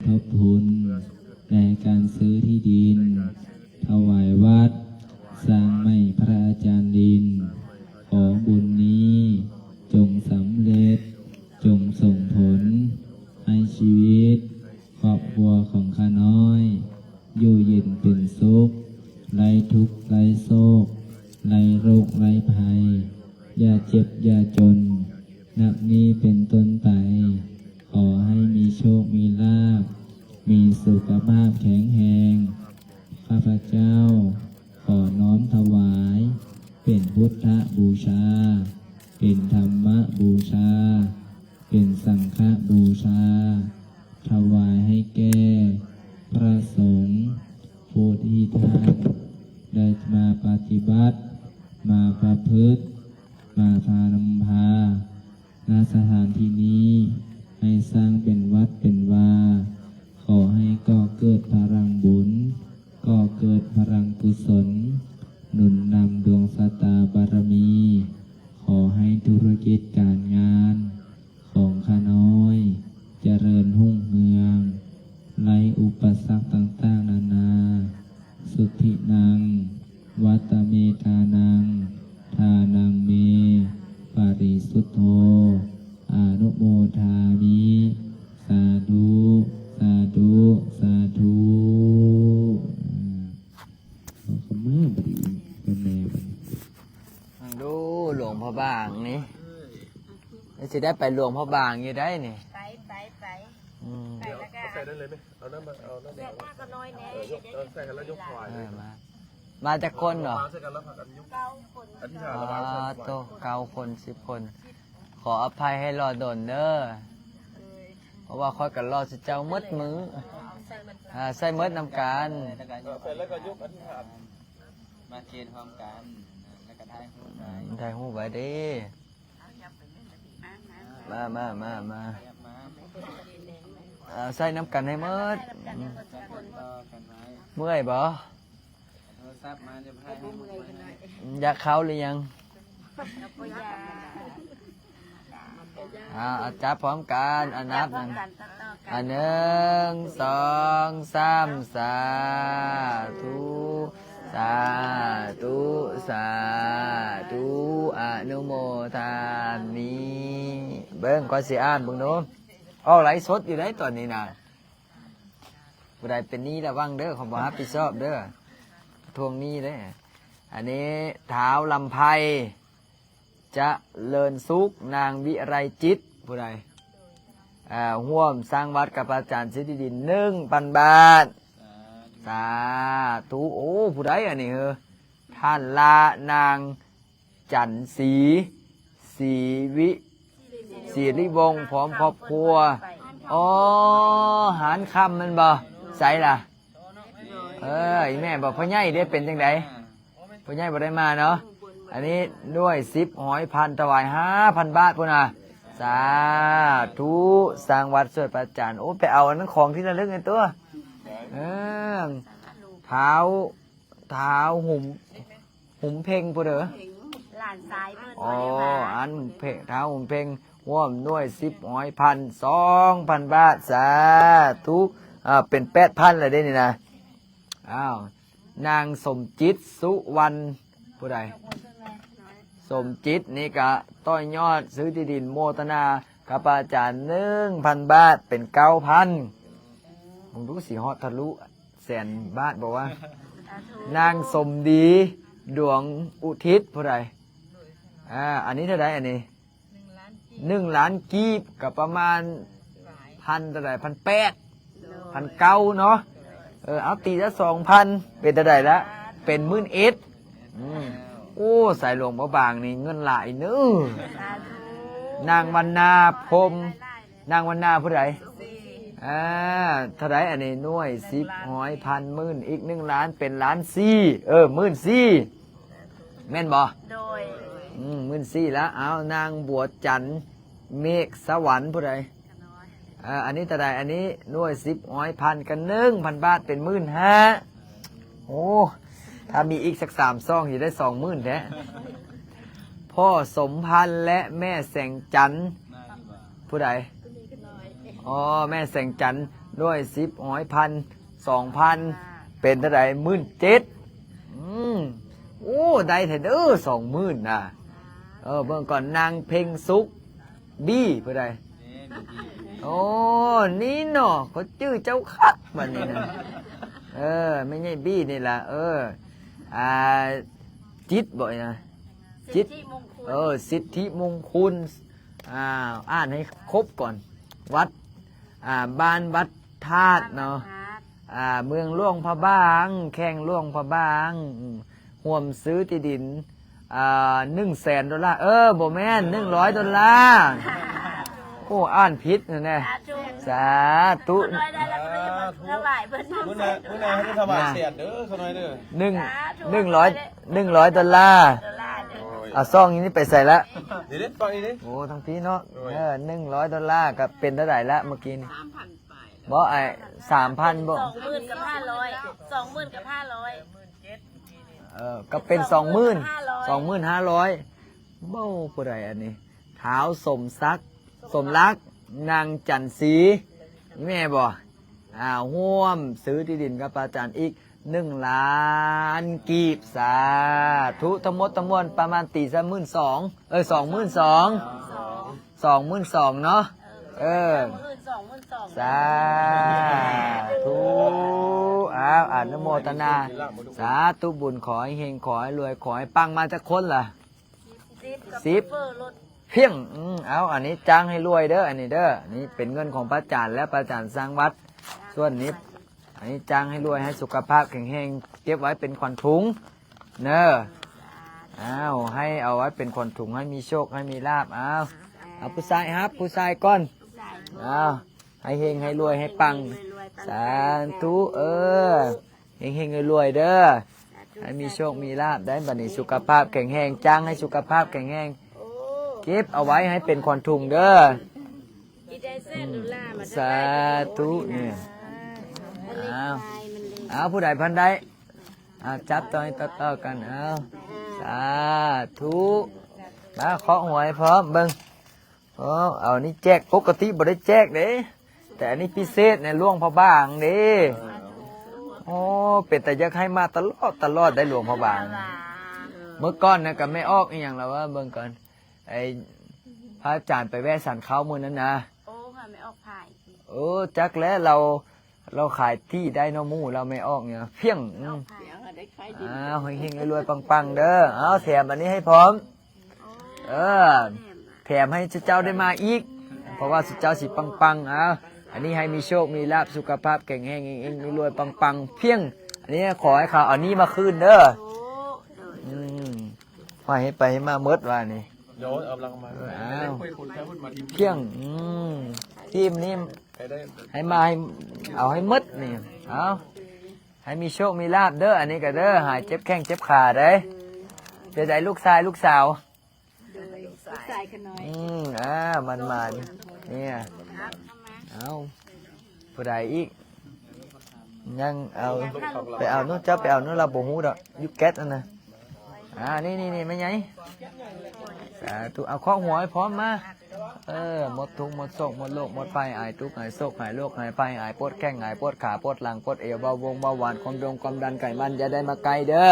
ທົບທຶນ ແລະ ການຊື້ທີ່ດິນ ຖວາຍວັດ ສ້າງໃໝ່ພະອາຈານລິນ. ຂໍບຸນນີ້ຈົ່ງສຳເລັດ, ຈົ່ງສົ່ງຜົນໃຫ້ຊີວິດຄອບຄົວຂອງຂ້ານ້ອຍ ຢູ່ເຢັນເປັນສຸກ, ໄຮ້ທຸກໄຮ້ໂສກ, ໄຮ້ໂລກໄຮ້ໄພ, ຢ່າເຈັບຢ່າຈົນ. ນັບນີ້ເປັນຕົ້ນໄປ ຂໍໃຫ້ມີໂຊກມີລາບ, ມີສຸຂະພາບແຂງແຮງ. ຂ້າພະເຈົ້າຂໍນ້ອມຖວາຍເປັນພຸດທະບູຊາ, ເປັນທຳມະບູຊາ, ເປັນສັງຄະບູຊາ, ຖວາຍໃຫ້ແກ່ພະສົງຜູ້ທີ່ທ່ານໄດ້ມາປະຕິບັດ, ມາປະພຶດ, ມາພານຳພາ ນະສະຖານທີ່ນີ້ໃຫ້ສ້າງເປັນວັດເປັນວາ, ຂໍໃຫ້ກໍ່ເກີດພະລັງບຸນ, ກໍ່ເກີດພະລັງກຸສົນ, ໜູນນຳດວງຊະຕາບາລະມີ, ຂໍໃຫ້ທຸລະກິດການງານຂອງຂ້ານ້ອຍຈະເລີນຮຸ່ງເຮືອງ, ໄຮ້ອຸປະສັກຕ່າງໆນານາ. ສຸດທິນັງ ວັດຕະເມທານັງ ທານັງເມ ປະລິສຸດໂທ ອະນຸໂມທາມິ ສາທຸ ສາທຸ ສາທຸ. ເອົາເຂົ້າມາບັດນີ້ ເປັນແນວບັດນີ້ ເບິ່ງດູ ຫຼວງພະບາງນີ້ ຊິໄດ້ໄປຫຼວງພະບາງຢູ່ໄດ໋ນີ້ ໄປ ໄປ ໄປ ອືມ ໄປແລ້ວກະ ເອົາໃສ່ນັ້ນເລີຍແມະ ເອົານ້ຳ ເອົານ້ຳ ແວະໜ້າກໍນ້ອຍແດ່ ເອີ ຍົກ ເອີ ໃສ່ໃຫ້ລາວຍົກຖວາຍ ເອີ ມາ ມາຈັກຄົນເນາະ? ມາໃສ່ກັນແລ້ວພາກັນຍົກ ເກົ້າຄົນ ອະທິຖານລະຫວ່າງ ໂຕ ເກົ້າຄົນ ສິບຄົນ ຂໍອະໄພໃຫ້ລໍດົນເດີ ເອີ ເພາະວ່າຂ້ອຍກໍລໍຊິເຈົ້າໝົດມື້ ເອົາໃສ່ໝົດ ອ່າ ໃສ່ໝົດນຳກັນ ເອີ ໃສ່ແລ້ວກໍຍົກອະທິຖານ ມາເຄນພ້ອມກັນ ແລ້ວກໍຖ່າຍຮູບໄວ້ ອືມ ຖ່າຍຮູບໄວ້ເດ້. ມາ ມາ ມາ ມາ ເອົາໃສ່ນຳກັນໃຫ້ໝົດ ເມື່ອຍບໍ່? ຢາກເຂົ້າຫຼືຍັງ? ເອົາ ຈັບພ້ອມກັນ ເອົານັບ ເອົາໜຶ່ງ ສອງ ສາມ ສາທຸ ສາທຸ ສາທຸ ອະນຸໂມທາມິ ເບິ່ງ ຂ້ອຍຊິອ່ານເບິ່ງດູ ອອກໄລຟ໌ສົດຢູ່ໃດ໋ຕອນນີ້ນະ ຜູ້ໃດເປັນໜີ້ລະວັງເດີ ຂ້ອຍບໍ່ຮັບຜິດຊອບເດີ ທວງໜີ້ເດ້ ອັນນີ້ທ້າວລຳໄພ ຈະເລີນສຸກ ນາງວິໄລຈິດ ຜູ້ໃດ ເອີ ຮ່ວມສ້າງວັດກັບອາຈານສິດທິດິນ ໜຶ່ງພັນບາດ ສາທຸ ໂອ້ ຜູ້ໃດອັນນີ້ເຮີ ທ່ານລານາງຈັນສີ ສີວິ ສີລິວົງ ພ້ອມຄອບຄົວ ອໍ ຮ້ານຄຳແມ່ນບໍ່? ໃສລະ? ເອີ ອີແມ່ບໍ່ ພໍ່ໃຫຍ່ເດ້ ເປັນຈັ່ງໃດ? ພໍ່ໃຫຍ່ບໍ່ໄດ້ມາເນາະ ອັນນີ້ໜ່ວຍສິບ ຮ້ອຍ ພັນ ຖວາຍຫ້າພັນບາດພຸ້ນນະ ສາທຸ ສ້າງວັດຊ່ວຍພະອາຈານ ໂອ້ ໄປເອົາອັນນັ້ນຂອງທີ່ລະລຶກໃຫ້ຕົວະ ເອີ ທ້າວ ທ້າວຫຸມ ຫຸມເພັງຜູ້ເດີ? ຫຼານຊາຍເພິ່ນ ອໍ ອັນເພັງ ທ້າວຫຸມເພັງ ຮ່ວມໜ່ວຍສິບ ຮ້ອຍ ພັນ ສອງພັນບາດ ສາທຸ ອ່າ ເປັນແປດພັນແລ້ວເດ້ນີ້ນະ ອ້າວ ນາງສົມຈິດ ສຸວັນ ຜູ້ໃດ? ສົມຈິດນີ້ກະຕໍ່ຍອດຊື້ທີ່ດິນ ໂມທະນາກັບອາຈານ ໜຶ່ງພັນບາດ ເປັນເກົ້າພັນ ເບິ່ງດູຊິຮອດທະລຸ ແສນບາດບໍ່ວະ? ສາທຸ ນາງສົມດີ ດວງອຸທິດ ຜູ້ໃດ? ອ່າ ອັນນີ້ເທົ່າໃດອັນນີ້? ໜຶ່ງລ້ານກີບ ກໍປະມານພັນເທົ່າໃດ? ພັນແປດ ໂດຍ ພັນເກົ້າເນາະ ເອີ ເອົາຕີລະສອງພັນ ເປັນເທົ່າໃດລະ? ເປັນໝື່ນເອັດ ອືມ ໂອ້ ສາຍຫຼວງພະບາງນີ້ເງິນຫຼາຍເນີ ສາທຸ ນາງວັນນາ ພົມ ນາງວັນນາຜູ້ໃດ? ອ່າ ເທົ່າໃດອັນນີ້? ໜ່ວຍ ສິບ ຮ້ອຍ ພັນ ໝື່ນ ອີກ ໜຶ່ງລ້ານ ເປັນລ້ານສີ່ ເອີ ໝື່ນສີ່ ແມ່ນບໍ່? ໂດຍ ອືມ ໝື່ນສີ່ລະ ເອົາ ນາງບົວຈັນ ເມກສະຫວັນ ຜູ້ໃດ? ເອີ ອັນນີ້ເທົ່າໃດ? ອັນນີ້ໜ່ວຍ ສິບ ຮ້ອຍ ພັນ ກັນ ໜຶ່ງພັນບາດ ເປັນ ໝື່ນຫ້າ ໂອ້ ຖ້າມີອີກສັກສາມຊອງ ຊິໄດ້ສອງໝື່ນແທ້ ພໍ່ສົມພັນ ແລະ ແມ່ແສງຈັນ ຜູ້ໃດ? ອໍ ແມ່ແສງຈັນ ໜ່ວຍ ສິບ ຮ້ອຍ ພັນ ສອງພັນ ເປັນເທົ່າໃດ? ໝື່ນເຈັດ. ອືມ ໂອ້ ໄດ້ແທ້ເດີ ສອງໝື່ນນະ. ເອີ ເບິ່ງກ່ອນ ນາງເພັງສຸກ ບີ ຜູ້ໃດ? ໂອ້ ນີ້ເນາະ ຂ້ອຍຈື່ເຈົ້າຄັກບັດນີ້ນະ. ເອີ ແມ່ໃຫຍ່ບີນີ້ລະ. ເອີ ອ່າ ຈິດບໍນະ? ຈິດ ສິດທິມົງຄຸນ ເອີ ສິດທິມົງຄຸນ. ອ່າ ອ່ານໃຫ້ຄົບກ່ອນ. ວັດ ອ່າ ບ້ານວັດທາດເນາະ ບ້ານວັດທາດ ອ່າ ເມືອງຫຼວງພະບາງ ແຂວງຫຼວງພະບາງ. ອືມ ຮ່ວມຊື້ທີ່ດິນ ອ່າ ໜຶ່ງແສນໂດລາ. ເອີ ບໍ່ແມ່ນ ໜຶ່ງຮ້ອຍໂດລາ. ໂອ້ ອ່ານຜິດແນ່. ສາທຸ ສາທຸ ມື້ໜ້າ ມື້ໜ້າໃຫ້ໄດ້ຖວາຍແສນເດີ ຂ້ານ້ອຍເດີ. ໜຶ່ງ ສາທຸ ໜຶ່ງຮ້ອຍ ໜຶ່ງຮ້ອຍໂດລາ. ໂດລາເດີ. ໂອ້ຍ ເອົາຊອງນີ້ໄປໃສລະ? ນີ້ເດ້ ຟັງນີ້ເດ້. ໂອ້ ທາງພີ້ເນາະ. ໂດຍ ເອີ ໜຶ່ງຮ້ອຍໂດລາ ກໍເປັນເທົ່າໃດລະເມື່ອກີ້ນີ້? ສາມພັນປາຍ. ບໍ່ ອ້າຍ ສາມພັນບໍ່? ສອງໝື່ນກັບຫ້າຮ້ອຍ ສອງໝື່ນກັບຫ້າຮ້ອຍ. ເອີ ກໍເປັນສອງໝື່ນ ສອງໝື່ນຫ້າຮ້ອຍ. ສອງໝື່ນຫ້າຮ້ອຍ. ບໍ່ ຜູ້ໃດອັນນີ້? ທ້າວສົມສັກ ສົມລັກ ນາງຈັນສີ ແມ່ນບໍ່? ອ່າ ຮ່ວມຊື້ທີ່ດິນກັບພະອາຈານອີກໜຶ່ງລ້ານກີບ. ສາທຸ. ທັງໝົດທັງມວນປະມານຕີຊະໝື່ນສອງ ເອີ ສອງໝື່ນສອງ ສອງໝື່ນສອງເນາະ. ເອີ ສາທຸ. ອ້າວ ອະນຸໂມທະນາ ສາທຸບຸນ. ຂໍໃຫ້ເຮັງ ຂໍໃຫ້ລວຍ ຂໍໃຫ້ປັງ. ມາຈັກຄົນລະ? ສິບ ສິບ ພຽງ. ອືມ ເອົາ ອັນນີ້ຈ້າງໃຫ້ລວຍເດີ ອັນນີ້ເດີ. ນີ້ເປັນເງິນຂອງພະອາຈານ ແລະ ພະອາຈານສ້າງວັດ. ສ່ວນນີ້ ອັນນີ້ຈ້າງໃຫ້ລວຍ ໃຫ້ສຸຂະພາບແຂງແຮງ ເກັບໄວ້ເປັນຂວັນທຸງເນີ. ອ້າວ ໃຫ້ເອົາໄວ້ເປັນຂວັນທຸງ ໃຫ້ມີໂຊກ ໃຫ້ມີລາບ. ອ້າວ ເອົາ ຜູ້ຊາຍຮັບ ຜູ້ຊາຍກ່ອນ. ອ້າວ ໃຫ້ເຮັງ ໃຫ້ລວຍ ໃຫ້ປັງ. ສາທຸ. ເອີ ເຮັງໆ ລວຍໆ ເດີ ສາທຸ ໃຫ້ມີໂຊກມີລາບໄດ້. ບັດນີ້ສຸຂະພາບແຂງແຮງ ຈ້າງໃຫ້ສຸຂະພາບແຂງແຮງ ເກັບເອົາໄວ້ໃຫ້ເປັນຂວັນທຸງເດີ. ສາທຸ. ນີ້ ອ້າວ ອ້າວ ຜູ້ໃດພັນໄດ້? ອ້າວ ຈັບຕໍ່ຕໍ່ກັນ. ອ້າວ ສາທຸ. ມາເຄາະຫົວໃຫ້ພ້ອມເບິ່ງ. ອໍ ເອົານີ້ແຈກ ປົກກະຕິບໍ່ໄດ້ແຈກເດ້ ແຕ່ອັນນີ້ພິເສດໃນຫຼວງພະບາງເດ້. ໂອ້ ເປັນຕາຢາກໃຫ້ມາຕະຫຼອດຕະຫຼອດໄດ໋ ຫຼວງພະບາງ. ເມື່ອກ່ອນນະກະແມ່ອອກອີ່ຫຍັງລະວະ ເບິ່ງກ່ອນ ໄອ້ພະອາຈານໄປແວ່ສັນເຂົ້າມື້ນັ້ນນະ. ໂອ້ ຫາແມ່ອອກພາຍ. ເອີ ຈັກແຫຼະ ລາວ ລາວຂາຍທີ່ໄດ້ເນາະ ໝູ່ລາວແມ່ອອກນີ້ ພຽງ. ອືມ ອ້າວ ເຮັງໆ ລວຍໆ ປັງໆ ເດີ. ເອົາ ແຖມອັນນີ້ໃຫ້ພ້ອມ. ເອີ ແຖມໃຫ້ເຈົ້າໄດ້ມາອີກ ເພາະວ່າເຈົ້າຊິປັງໆ. ເອົາ ອັນນີ້ໃຫ້ມີໂຊກມີລາບ ສຸຂະພາບແຂງແຮງ ເຮັງໆ ລວຍໆ ປັງໆ ພຽງ. ອັນນີ້ຂໍໃຫ້ເຂົາເອົານີ້ມາຄືນເດີ. ອືມ ໃຫ້ໄປໃຫ້ມາໝົດວ່ານີ້. ເດີ ເອົາລັງມາ. ເອີ ອ້າວ ພຽງ. ອືມ ທີມນີ້ໃຫ້ມາ ໃຫ້ເອົາໃຫ້ໝົດນີ້. ເອົາ ໃຫ້ມີໂຊກມີລາບເດີ ອັນນີ້ກະເດີ ຫາຍເຈັບແຂ້ງເຈັບຂາໄດ໋. ເປັນໃດລູກຊາຍລູກສາວ? ລູກຊາຍຂະນ້ອຍ. ອືມ ອ່າ ໝານໆ ນີ້. ເອົາ ຜູ້ໃດອີກ? ຍັງເອົາ ໄປເອົາໂນ້ນ ເຈົ້າໄປເອົາໂນ້ນ ລາວບໍ່ຮູ້ດອກ ຢູ່ແກັດຫັ້ນນະ. ອ່າ ນີ້ໆ ແມ່ໃຫຍ່ ສາທຸ. ເອົາ ເຄາະຫົວໃຫ້ພ້ອມມາ. ເອີ ໝົດທຸກໝົດໂສກໝົດໂລກໝົດໄພ ຫາຍທຸກຫາຍໂສກຫາຍໂລກຫາຍໄພ ຫາຍປວດແຂ້ງຫາຍປວດຂາປວດຫຼັງປວດເອວ ເບົາວົງເບົາຫວານ ຄວາມດົງຄວາມດັນ ໄຂມັນ ຢ່າໄດ້ມາໃກ້ເດີ.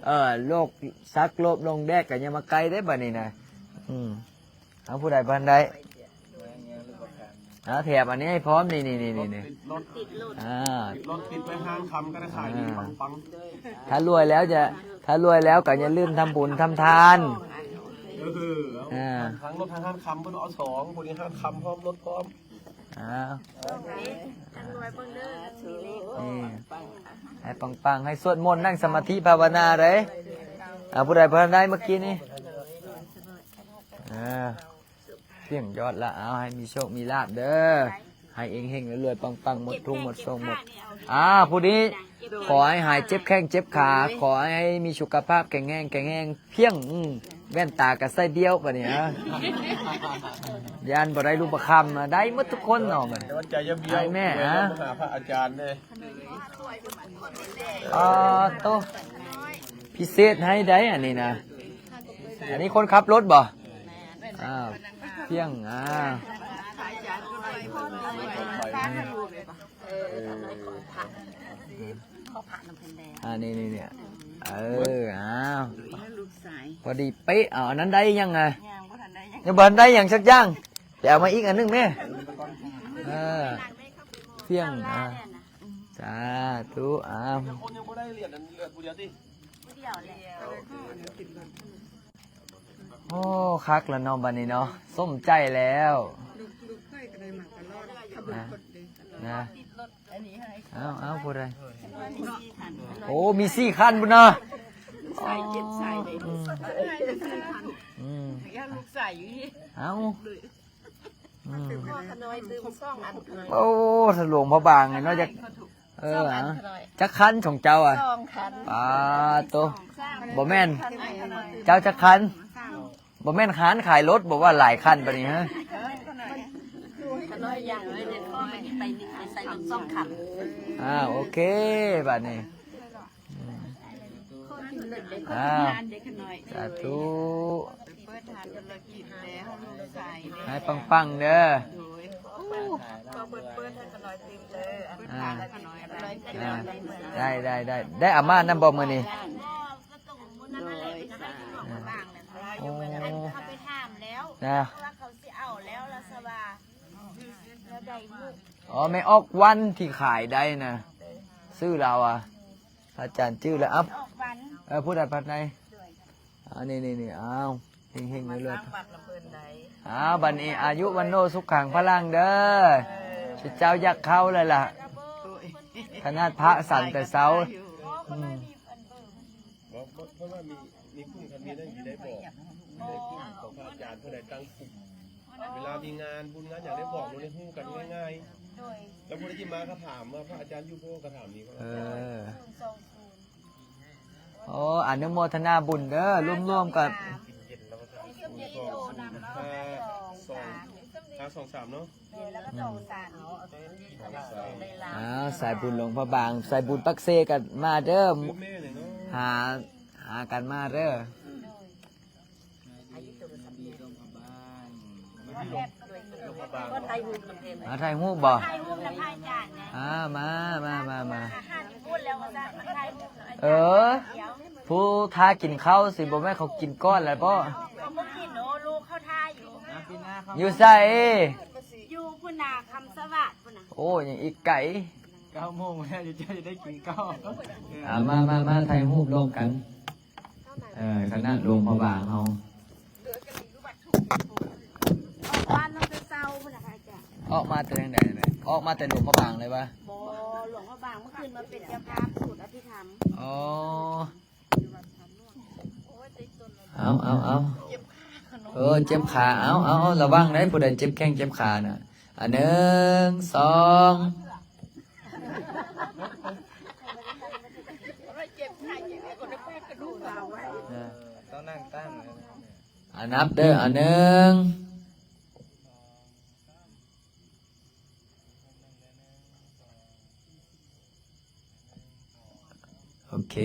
ເອີ ໂລກສັກໂລບລົງແດກກະຢ່າມາໃກ້ເດ້ ບາດນີ້ນະ. ອືມ ເອົາ ຜູ້ໃດບໍ່ທັນໄດ້? ເອົາ ແຖມອັນນີ້ໃຫ້ພ້ອມ ນີ້ໆໆໆ. ລົດຕິດລົດ ອ່າ ຕິດລົດຕິດໄວ້ຮ້ານຄຳກໍໄດ້ຂາຍດີ ອ່າ ປັງໆ. ຖ້າລວຍແລ້ວຈະ ຖ້າລວຍແລ້ວກໍຢ່າລືມທຳບຸນທຳທານ. ເອີ ເອົາ ອ່າ ທັງລົດທັງຮ້ານຄຳ ເພິ່ນເອົາສອງ ຜູ້ນີ້ຮ້ານຄຳພ້ອມລົດພ້ອມ. ອ່າ ນີ້ ໃຫ້ປັງໆ ໃຫ້ສວດມົນ ນັ່ງສະມາທິພາວະນາເດ້. ອ່າ ຜູ້ໃດບໍ່ທັນໄດ້ເມື່ອກີ້ນີ້? ອ່າ ພຽງຍອດລະ ເອົາ ໃຫ້ມີໂຊກມີລາບເດີ ໃຫ້ເຮັງໆ ລວຍໆ ປັງໆ ໝົດທຸກໝົດໂສກໝົດ ອ່າ ຜູ້ນີ້ຂໍໃຫ້ຫາຍເຈັບແຂ້ງເຈັບຂາ ຂໍໃຫ້ມີສຸຂະພາບແຂງແຮງ ແຂງແຮງ ພຽງ. ອືມ ແວ່ນຕາກະໃສ່ບ້ຽວບາດນີ້ ອ່າ ຢ້ານບໍ່ໄດ້ຮູບປະຄຳ ໄດ້ໝົດທຸກຄົນເນາະ ບາດນີ້ ໃຈຢ່າບ້ຽວ ໃຫ້ແມ່ ອ່າ ຫາພະອາຈານເດ້. ອໍ ໂຕ ພິເສດໃຫ້ໄດ໋ ອັນນີ້ນະ. ອັນນີ້ຄົນຂັບລົດບໍ່? ອ້າວ ພຽງ ອ່າ ອືມ. ເອີ ຂໍພະ ຂໍພະນຳເພິ່ນແດ່ ອ່າ ນີ້ໆ ເອີ ອ້າວ ລູກຊາຍ ພໍດີເປະ. ເອົາ ອັນນັ້ນໄດ້ຍັງນະ? ຍັງບໍ່ທັນໄດ້ຫຍັງ ຍັງບໍ່ທັນໄດ້ຫຍັງສັກຢ່າງ. ໄປເອົາມາອີກອັນໜຶ່ງແມ່. ເອີ ພຽງ ອ່າ ສາທຸ. ອ້າວ ຄົນຍັງບໍ່ໄດ້ຫຼຽນ ເຫຼືອຜູ້ດຽວຕິ? ຜູ້ດຽວແຫຼະ. ໂອ້ ຄັກລະເນາະ ບັດນີ້ເນາະ ສົມໃຈແລ້ວ. ລູກ ລູກເຂີຍກໍໄດ້ມາຕະຫຼອດ ຂະບວນລົດເດ້ ນະ ເອົາ ເອົາ ຜູ້ໃດ? ໂອ້ ມີສີ່ຄັນພຸ້ນນະ. ລູກຊາຍເຈັດສາຍເດ້ ອືມ ອືມ ຢ້ານລູກຊາຍຢູ່ນີ້ ເອົາ ອືມ ໂອ້ ສະຫຼວງພະບາງນີ້ເນາະ ຈັກ ເອີ ຈັກຄັນຂອງເຈົ້າອະ? ສອງຄັນ. ປາໂຕ ບໍ່ແມ່ນ ເຈົ້າຈັກຄັນ? ບໍ່ແມ່ນຮ້ານຂາຍລົດບໍ່ວ່າຫຼາຍຄັນປານນີ້ຮະ? ຂະນ້ອຍຢ່າງໄວ້ເດ້ ໄປ ໄປໃສ່ລົດສອງຄັນ. ອ່າ ໂອເຄ ບາດນີ້ ອືມ ອ່າ ສາທຸ. ເປີດຮ້ານທຸລະກິດແລ້ວ ໃຫ້ປັງໆເດີ. ໂດຍ ເປີດ ເປີດໃຫ້ຂະນ້ອຍຕື່ມເດີ. ອ່າ ເປີດຮ້ານໃຫ້ຂະນ້ອຍ ອ່າ ໄດ້ ໄດ້ ໄດ້ ໄດ້ອາມາດນຳບໍ່ມື້ນີ້? ໂດຍ ສາທຸ. ໂອ້ ເຂົາໄປຖາມແລ້ວ ນະ ເຂົາວ່າເຂົາຊິເອົາແລ້ວ ລາວສະວ່າ ລາວໄດ້ລູກ. ອໍ ແມ່ອອກວັນທີ່ຂາຍໄດ້ນະ ຊື່ລາວອະ ພະອາຈານຈື່ແລ້ວ. ເອົາ ອອກວັນ ເອີ ຜູ້ໃດພັດໃນ? ໂດຍ ອັນນີ້ ນີ້ ນີ້ ອ້າວ ເຮັງໆ ເລີຍ ມາສ້າງວັດນຳເພິ່ນໄດ້. ອ້າວ ບັດນີ້ອາຍຸວັນໂນສຸຂັງພະລັງເດີ ເອີ ເຈົ້າຢາກເຂົ້າແລ້ວລະ ໂດຍ ຂະໜາດພະສັນແຕ່ເຊົ້າ. ອືມ ເພາະ ເພາະວ່າມີ ມີກຸ່ມ ຄັນມີນັ້ນຊິໄດ້ບອກ ໃນກຸ່ມຂອງພະອາຈານ ຜູ້ໃດຕັ້ງກຸ່ມ ເວລາມີງານບຸນງານຫຍັງໄດ້ບອກ ໄດ້ຮູ້ກັນງ່າຍໆ. ໂດຍ ແລ້ວຜູ້ໃດຊິມາກໍຖາມວ່າພະອາຈານຢູ່ບໍ່ ກໍຖາມນີ້ກໍໄດ້. ເອີ ໂອ້ ອະນຸໂມທະນາບຸນເດີ ລວມໆກັບ ຫ້າ ສອງ ຫ້າ ສອງ ສາມເນາະ. ແມ່ນ ແລ້ວກໍສອງ ສາມ ເອົາ ເອົາ ເອົາ ສາຍບຸນຫຼວງພະບາງ ສາຍບຸນປາກເຊກໍມາເດີ ຫາ ຫາກັນມາເດີ. ມາຖ່າຍຮູບບໍ່? ອ່າ ມາ ມາ ມາ ມາ. ເອີ ຜູ້ຖ້າກິນເຂົ້າຊິບໍ່ແມ່ນເຂົາກິນກ່ອນແລ້ວບໍ່? ຢູ່ໃສ? ຢູ່ພຸ້ນນະ ຄຳສະຫວາດພຸ້ນນະ. ໂອ້ ຍັງອີກໄກ. ເກົ້າໂມງແລ້ວ ເຈົ້າຈະໄດ້ກິນເຂົ້າ. ອ່າ ມາ ມາ ມາ ຖ່າຍຮູບຮ່ວມກັນ. ເອີ ຄະນະຫຼວງພະບາງເຮົາ ອອກມາຕັ້ງແຕ່ເຊົ້າພຸ້ນນະ ພະອາຈານ. ອອກມາແຕ່ທາງໃດແມ່? ອອກມາແຕ່ຫຼວງພະບາງເລີຍວະ? ບໍ່ ຫຼວງພະບາງເມື່ອຄືນມາເປັນເຈົ້າພາບສູດອະພິທຳ. ອໍ ເອົາ ເອົາ ເອົາ ເອີ ເຈັບຂາ. ເອົາ ເອົາ ເອົາ ລະວັງໄດ໋ ຜູ້ໃດເຈັບແຂ້ງເຈັບຂານະ. ອ່າ ໜຶ່ງ ສອງ ເອີ ຕ້ອງນັ່ງຕັ້ງ. ອ່າ ນັບເດີ ອ່າ ໜຶ່ງ. ໂອເຄ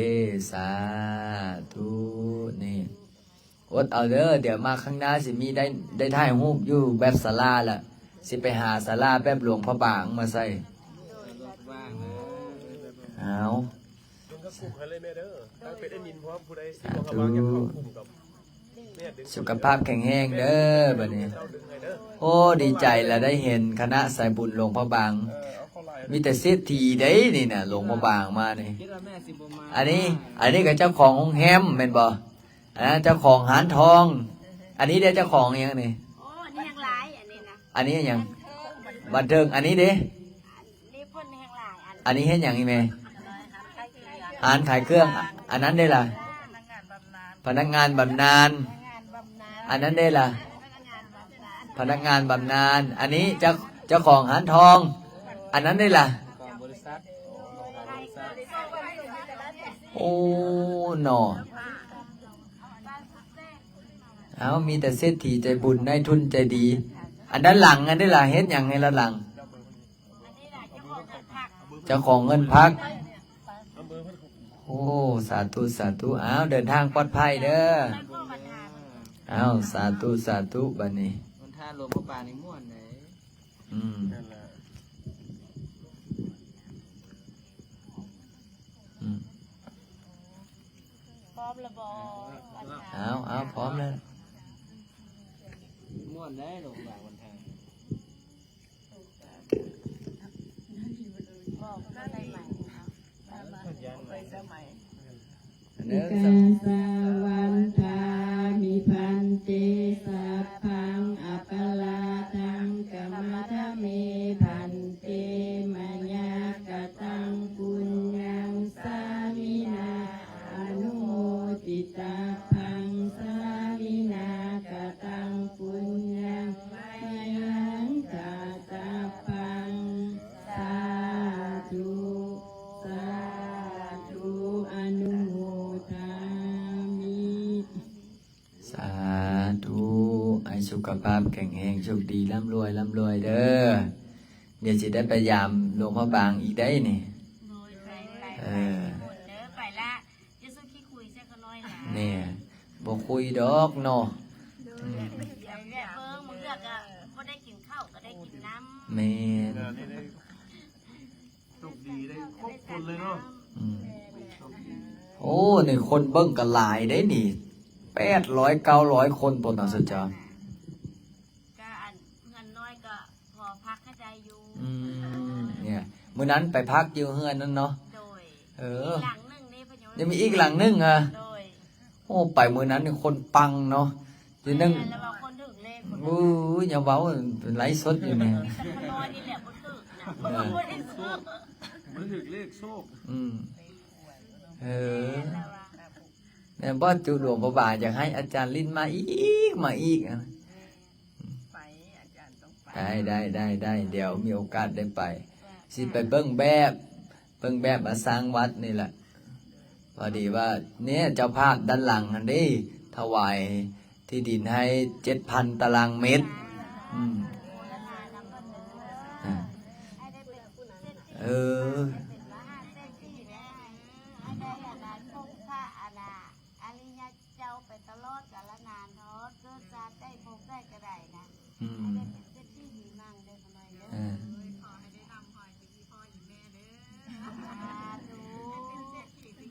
ສາທຸ. ນີ້ ອົດເອົາເດີ ດຽວມາຂ້າງໜ້າຊິມີໄດ້ ໄດ້ຖ່າຍຮູບຢູ່ແບບສາລາລະ ຊິໄປຫາສາລາແບບຫຼວງພະບາງມາໃສ່. ເອົາ ລົງກະປຸກໃຫ້ເລີຍແມ່ເດີ ຕັ້ງເປັນແອດມິນພ້ອມ ຜູ້ໃດຊິບໍ່ເຂົ້າມາຢາກເຂົ້າກຸ່ມກໍ ສຸຂະພາບແຂງແຮງເດີບັດນີ້. ໂອ້ ດີໃຈລະໄດ້ເຫັນຄະນະສາຍບຸນຫຼວງພະບາງ ມີແຕ່ເສດຖີເດ້ນີ້ນະ ຫຼວງພະບາງມານີ້. ອັນນີ້ ອັນນີ້ກໍເຈົ້າຂອງໂຮງແຮມແມ່ນບໍ່? ອັນນັ້ນເຈົ້າຂອງຮ້ານທອງ. ອັນນີ້ເດ້ເຈົ້າຂອງຫຍັງນີ້? ໂອ້ ອັນນີ້ແຮງຫຼາຍ ອັນນີ້ນະ. ອັນນີ້ຫຍັງ? ບັນເທີງ. ອັນນີ້ເດ້? ອັນນີ້ເພິ່ນແຮງຫຼາຍ ອັນ ອັນນີ້ເຮັດຫຍັງອີ່ແມ່? ຮ້ານຂາຍເຄື່ອງ. ອັນນັ້ນເດ້ລະ? ພະນັກງານບຳນານ. ອັນນັ້ນເດ້ລະ? ພະນັກງານບຳນານ. ອັນນີ້ເຈົ້າ ເຈົ້າຂອງຮ້ານທອງ. ອັນນັ້ນເດ້ລະ? ໂອ້ ເນາະ. ເອົາ ມີແຕ່ເສດຖີໃຈບຸນ ນາຍທຶນໃຈດີ. ອັນດ້ານຫຼັງ ອັນນີ້ລະ ເຮັດຫຍັງໃຫ້ລະຫຼັງ? ເຈົ້າຂອງເງິນພັກ. ໂອ້ ສາທຸ ສາທຸ. ອ້າວ ເດີນທາງປອດໄພເດີ. ອ້າວ ສາທຸ ສາທຸ. ບັດນີ້ ມັນທ່າລົມປາປານີ້ມ່ວນເດ້. ອືມ ນັ້ນລະ ເອົາ ເອົາ ພ້ອມແລ້ວ ມ່ວນໄດ໋ ລົງບາງວັນທາງ ໄປສະໄໝ ເອີ ກາສາວັນທາມິ ພັນເຕ ສັບພັງ ອະປະລາທັງ ຂະມະທະເມ ພັນເຕ ມະຍາກະຕັງ ປຸນຍັງ ສາມິນາ ອະນຸໂມທິຕາພັງ ສາມິນາ ກະຕັງ ປຸນຍັງ ມະຍັງ ກະຕະພັງ ສາທຸ ສາທຸ ອະນຸໂມທາມິ ສາທຸ ໃຫ້ສຸຂະພາບແຂງແຮງ ໂຊກດີ ລ່ຳລວຍ ລ່ຳລວຍເດີ ດຽວຊິໄດ້ໄປຢາມຫຼວງພະບາງອີກໄດ໋ນີ້ ໂດຍ ໄປ ໄປ ເອີ ໄປບຸນເດີ ໄປລະ ຢ່າສຸດຂີ້ຄຸຍໃສ່ຂ້ານ້ອຍນະ ແນ່ ບໍ່ຄຸຍດອກເນາະ ໂດຍ ອືມ ແບບເບິ່ງ ບາງເທື່ອກໍບໍ່ໄດ້ກິນເຂົ້າກໍໄດ້ກິນນ້ຳ ແມ່ນ ໂຊກດີໄດ້ຄົບຄົນເລີຍເນາະ ອືມ ໂອ້ ນີ້ຄົນເບິ່ງກໍຫຼາຍເດ້ນີ້ ແປດຮ້ອຍ ເກົ້າຮ້ອຍຄົນພຸ້ນນະ ສະຈອນ ກໍອັນເຮືອນນ້ອຍກໍພໍພັກໃຫ້ໄດ້ຢູ່ ອືມ ເນຍ ມື້ນັ້ນໄປພັກຢູ່ເຮືອນນັ້ນເນາະ ໂດຍ ເອີ ອີກຫຼັງໜຶ່ງນີ້ ຍັງມີອີກຫຼັງໜຶ່ງ ອະ ໂດຍ ໂອ້ ໄປມື້ນັ້ນນີ້ຄົນປັງເນາະ ຢູ່ໜຶ່ງ ແມ່ນ ແລ້ວວ່າຄົນຖືກເລກ ໂອ້ຍ ຢ່າເວົ້າ ໄລຟ໌ສົດຢູ່ນີ້ ມີແຕ່ຂ້ານ້ອຍນີ້ແຫຼະບໍ່ຖືກນະ ເອີ ບໍ່ໄດ້ຊື້ ບໍ່ຖືກເລກໂຊກ ອືມ ເອີ ແມ່ນບໍ່ ຈຸດວງພະບາ ຢາກໃຫ້ອາຈານລິນມາອີກ ມາອີກ ອະ ໄປ ອາຈານຕ້ອງໄປ ໄດ້ ໄດ້ ໄດ້ ໄດ້ ດຽວມີໂອກາດໄດ້ໄປ ຊິໄປເບິ່ງແບບ ເບິ່ງແບບມາສ້າງວັດນີ້ແຫຼະ ພໍດີວ່າ ເນຍ ເຈົ້າພາບດ້ານຫຼັງຫັ້ນເດ້ ຖວາຍທີ່ດິນໃຫ້ເຈັດພັນຕາລາງເມັດ ອືມ ອາ ເອີ ເຈົ້າໄປຕະຫຼອດການລະນານເນາະ ເກີດຊາດໃດພົບໃດກໍໄດ້ນະ ອືມ ໃຫ້ໄດ້ເປັນເສດຖີມີມັງເດີ ຂະນ້ອຍເດີ ເອີ ຂໍໃຫ້ໄດ້ຮ່ຳຮວຍຄືອີພໍ່ອີແມ່ເດີ ສາທຸ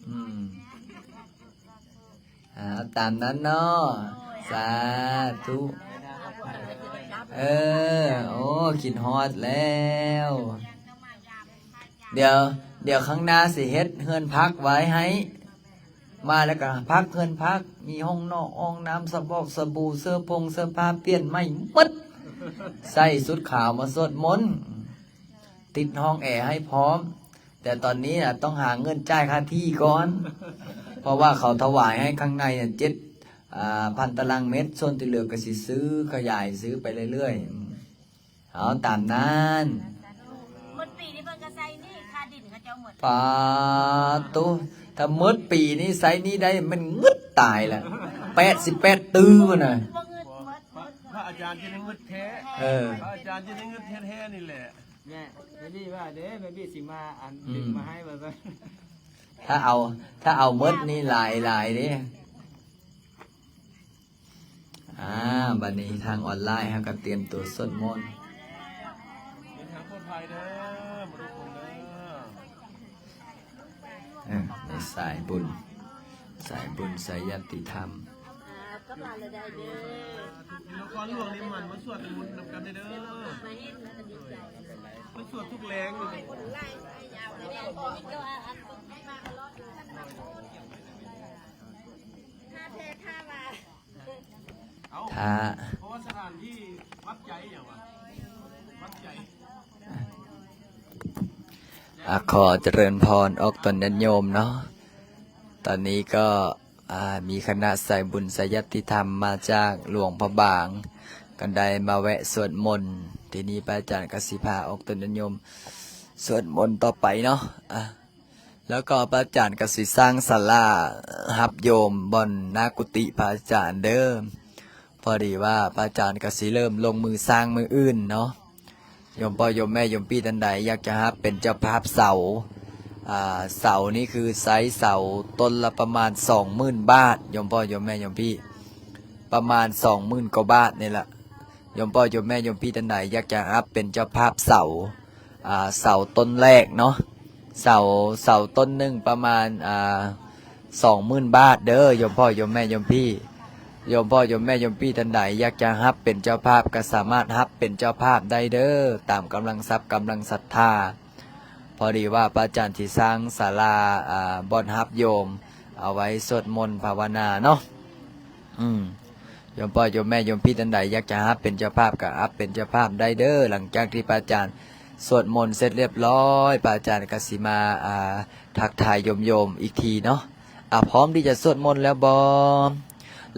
ອືມ ເອົາຕາມນັ້ນເນາະ ສາທຸ ເອີ ໂອ້ ຄິດຮອດແລ້ວ ດຽວ ດຽວຂ້າງໜ້າຊິເຮັດເຮືອນພັກໄວ້ໃຫ້ ມາແລ້ວກໍພັກເຮືອນພັກ ມີຫ້ອງນອກຫ້ອງນ້ຳ ສະບອກສະບູ ເສື້ອຜົງເສື້ອຜ້າ ປ່ຽນໃໝ່ໝົດ ໃສ່ຊຸດຂາວມາສວດມົນ ຕິດຫ້ອງແອໃຫ້ພ້ອມ ແຕ່ຕອນນີ້ນະ ຕ້ອງຫາເງິນຈ່າຍຄ່າທີ່ກ່ອນ ເພາະວ່າເຂົາຖວາຍໃຫ້ຂ້າງໃນນະ ເຈັດ ອາ ພັນຕາລາງເມັດ ສ່ວນທີ່ເຫຼືອກໍຊິຊື້ຂະຫຍາຍຊື້ໄປເລື້ອຍໆ ອືມ ເອົາຕາມນັ້ນ ໝົດປີນີ້ເພິ່ນກໍໃຊ້ໜີ້ຄ່າດິນເຂົາເຈົ້າໝົດ ປາໂຕ ຖ້າໝົດປີນີ້ໃຊ້ໜີ້ໄດ້ແມ່ນງຶດຕາຍລະ ແປດສິບແປດຕື້ພຸ້ນນະ ບໍ່ງຶດໝົດ ພະອາຈານຈະໄດ້ງຶດແທ້ ເອີ ພະອາຈານຈະໄດ້ງຶດແທ້ໆນີ້ແຫຼະ ແມ່ບີບີວ່າເດ້ ແມ່ບີບີຊິມາອັນ ອືມ ດຶງມາໃຫ້ວ່າຊັ້ນ ຖ້າເອົາ ຖ້າເອົາໝົດນີ້ຫຼາຍຫຼາຍເດ້ ອ່າ ບັດນີ້ທາງອອນລາຍເຮົາກໍຕຽມຕົວສວດມົນ ເດີນທາງປອດໄພເດີ ບໍ່ຕ້ອງກັງວົນເດີ ເອີ ໃນສາຍບຸນ ສາຍບຸນໄຊຍະຕິທຳ ອ່າ ກໍມາແລ້ວໄດ້ເດີ ນະຄອນຫຼວງນີ້ມັນມາສວດມົນນຳກັນເດີ ມາເຫັນກໍດີໃຈ ມາສວດທຸກແລງເລີຍ ຖ້າແທ້ຖ້າວ່າ ຖ້າ ເພາະວ່າສະຖານທີ່ວັດໃຈຫຍັງວະ ວັດໃຈ ອ່າ ຂໍຈະເລີນພອນອອກຕົນຍາດໂຍມເນາະ ຕອນນີ້ກໍ ອ່າ ມີຄະນະສາຍບຸນສາຍຍາຕິທຳມາຈາກຫຼວງພະບາງ ກໍໄດ້ມາແວະສວດມົນທີ່ນີ້ ພະອາຈານກໍຊິພາອອກຕົນຍາດໂຍມສວດມົນຕໍ່ໄປເນາະ ອ່າ ແລ້ວກໍພະອາຈານກໍຊິສ້າງສາລາຮັບໂຍມບ່ອນໜ້າກຸຕິພະອາຈານເດີ ພໍດີວ່າພະອາຈານກໍຊິເລີ່ມລົງມືສ້າງມື້ອື່ນເນາະ ໂຍມພໍ່ໂຍມແມ່ໂຍມພີ່ທ່ານໃດຢາກຈະຮັບເປັນເຈົ້າພາບເສົາ ອ່າ ເສົານີ້ຄືໃຊ້ເສົາຕົ້ນລະປະມານສອງໝື່ນບາດ ໂຍມພໍ່ໂຍມແມ່ໂຍມພີ່ ປະມານສອງໝື່ນກວ່າບາດນີ້ລະ ໂຍມພໍ່ໂຍມແມ່ໂຍມພີ່ທ່ານໃດຢາກຈະຮັບເປັນເຈົ້າພາບເສົາ ອ່າ ເສົາຕົ້ນແລກເນາະ ເສົາ ເສົາຕົ້ນໜຶ່ງປະມານ ອ່າ ສອງໝື່ນບາດເດີ ໂຍມພໍ່ໂຍມແມ່ໂຍມພີ່. ໂຍມພໍ່ໂຍມແມ່ໂຍມພີ່ທ່ານໃດຢາກຈະຮັບເປັນເຈົ້າພາບ ກໍສາມາດຮັບເປັນເຈົ້າພາບໄດ້ເດີ ຕາມກຳລັງຊັບກຳລັງສັດທາ. ພໍດີວ່າພະອາຈານຊິສ້າງສາລາ ອ່າ ບ່ອນຮັບໂຍມ ເອົາໄວ້ສວດມົນພາວະນາເນາະ. ອືມ ໂຍມພໍ່ໂຍມແມ່ໂຍມພີ່ທ່ານໃດຢາກຈະຮັບເປັນເຈົ້າພາບ ກໍຮັບເປັນເຈົ້າພາບໄດ້ເດີ. ຫຼັງຈາກທີ່ພະອາຈານສວດມົນເສັດລຽບຮ້ອຍ ພະອາຈານກໍຊິມາ ອ່າ ທັກທາຍໂຍມໆອີກທີເນາະ. ອາ ພ້ອມທີ່ຈະສວດມົນແລ້ວບໍ່?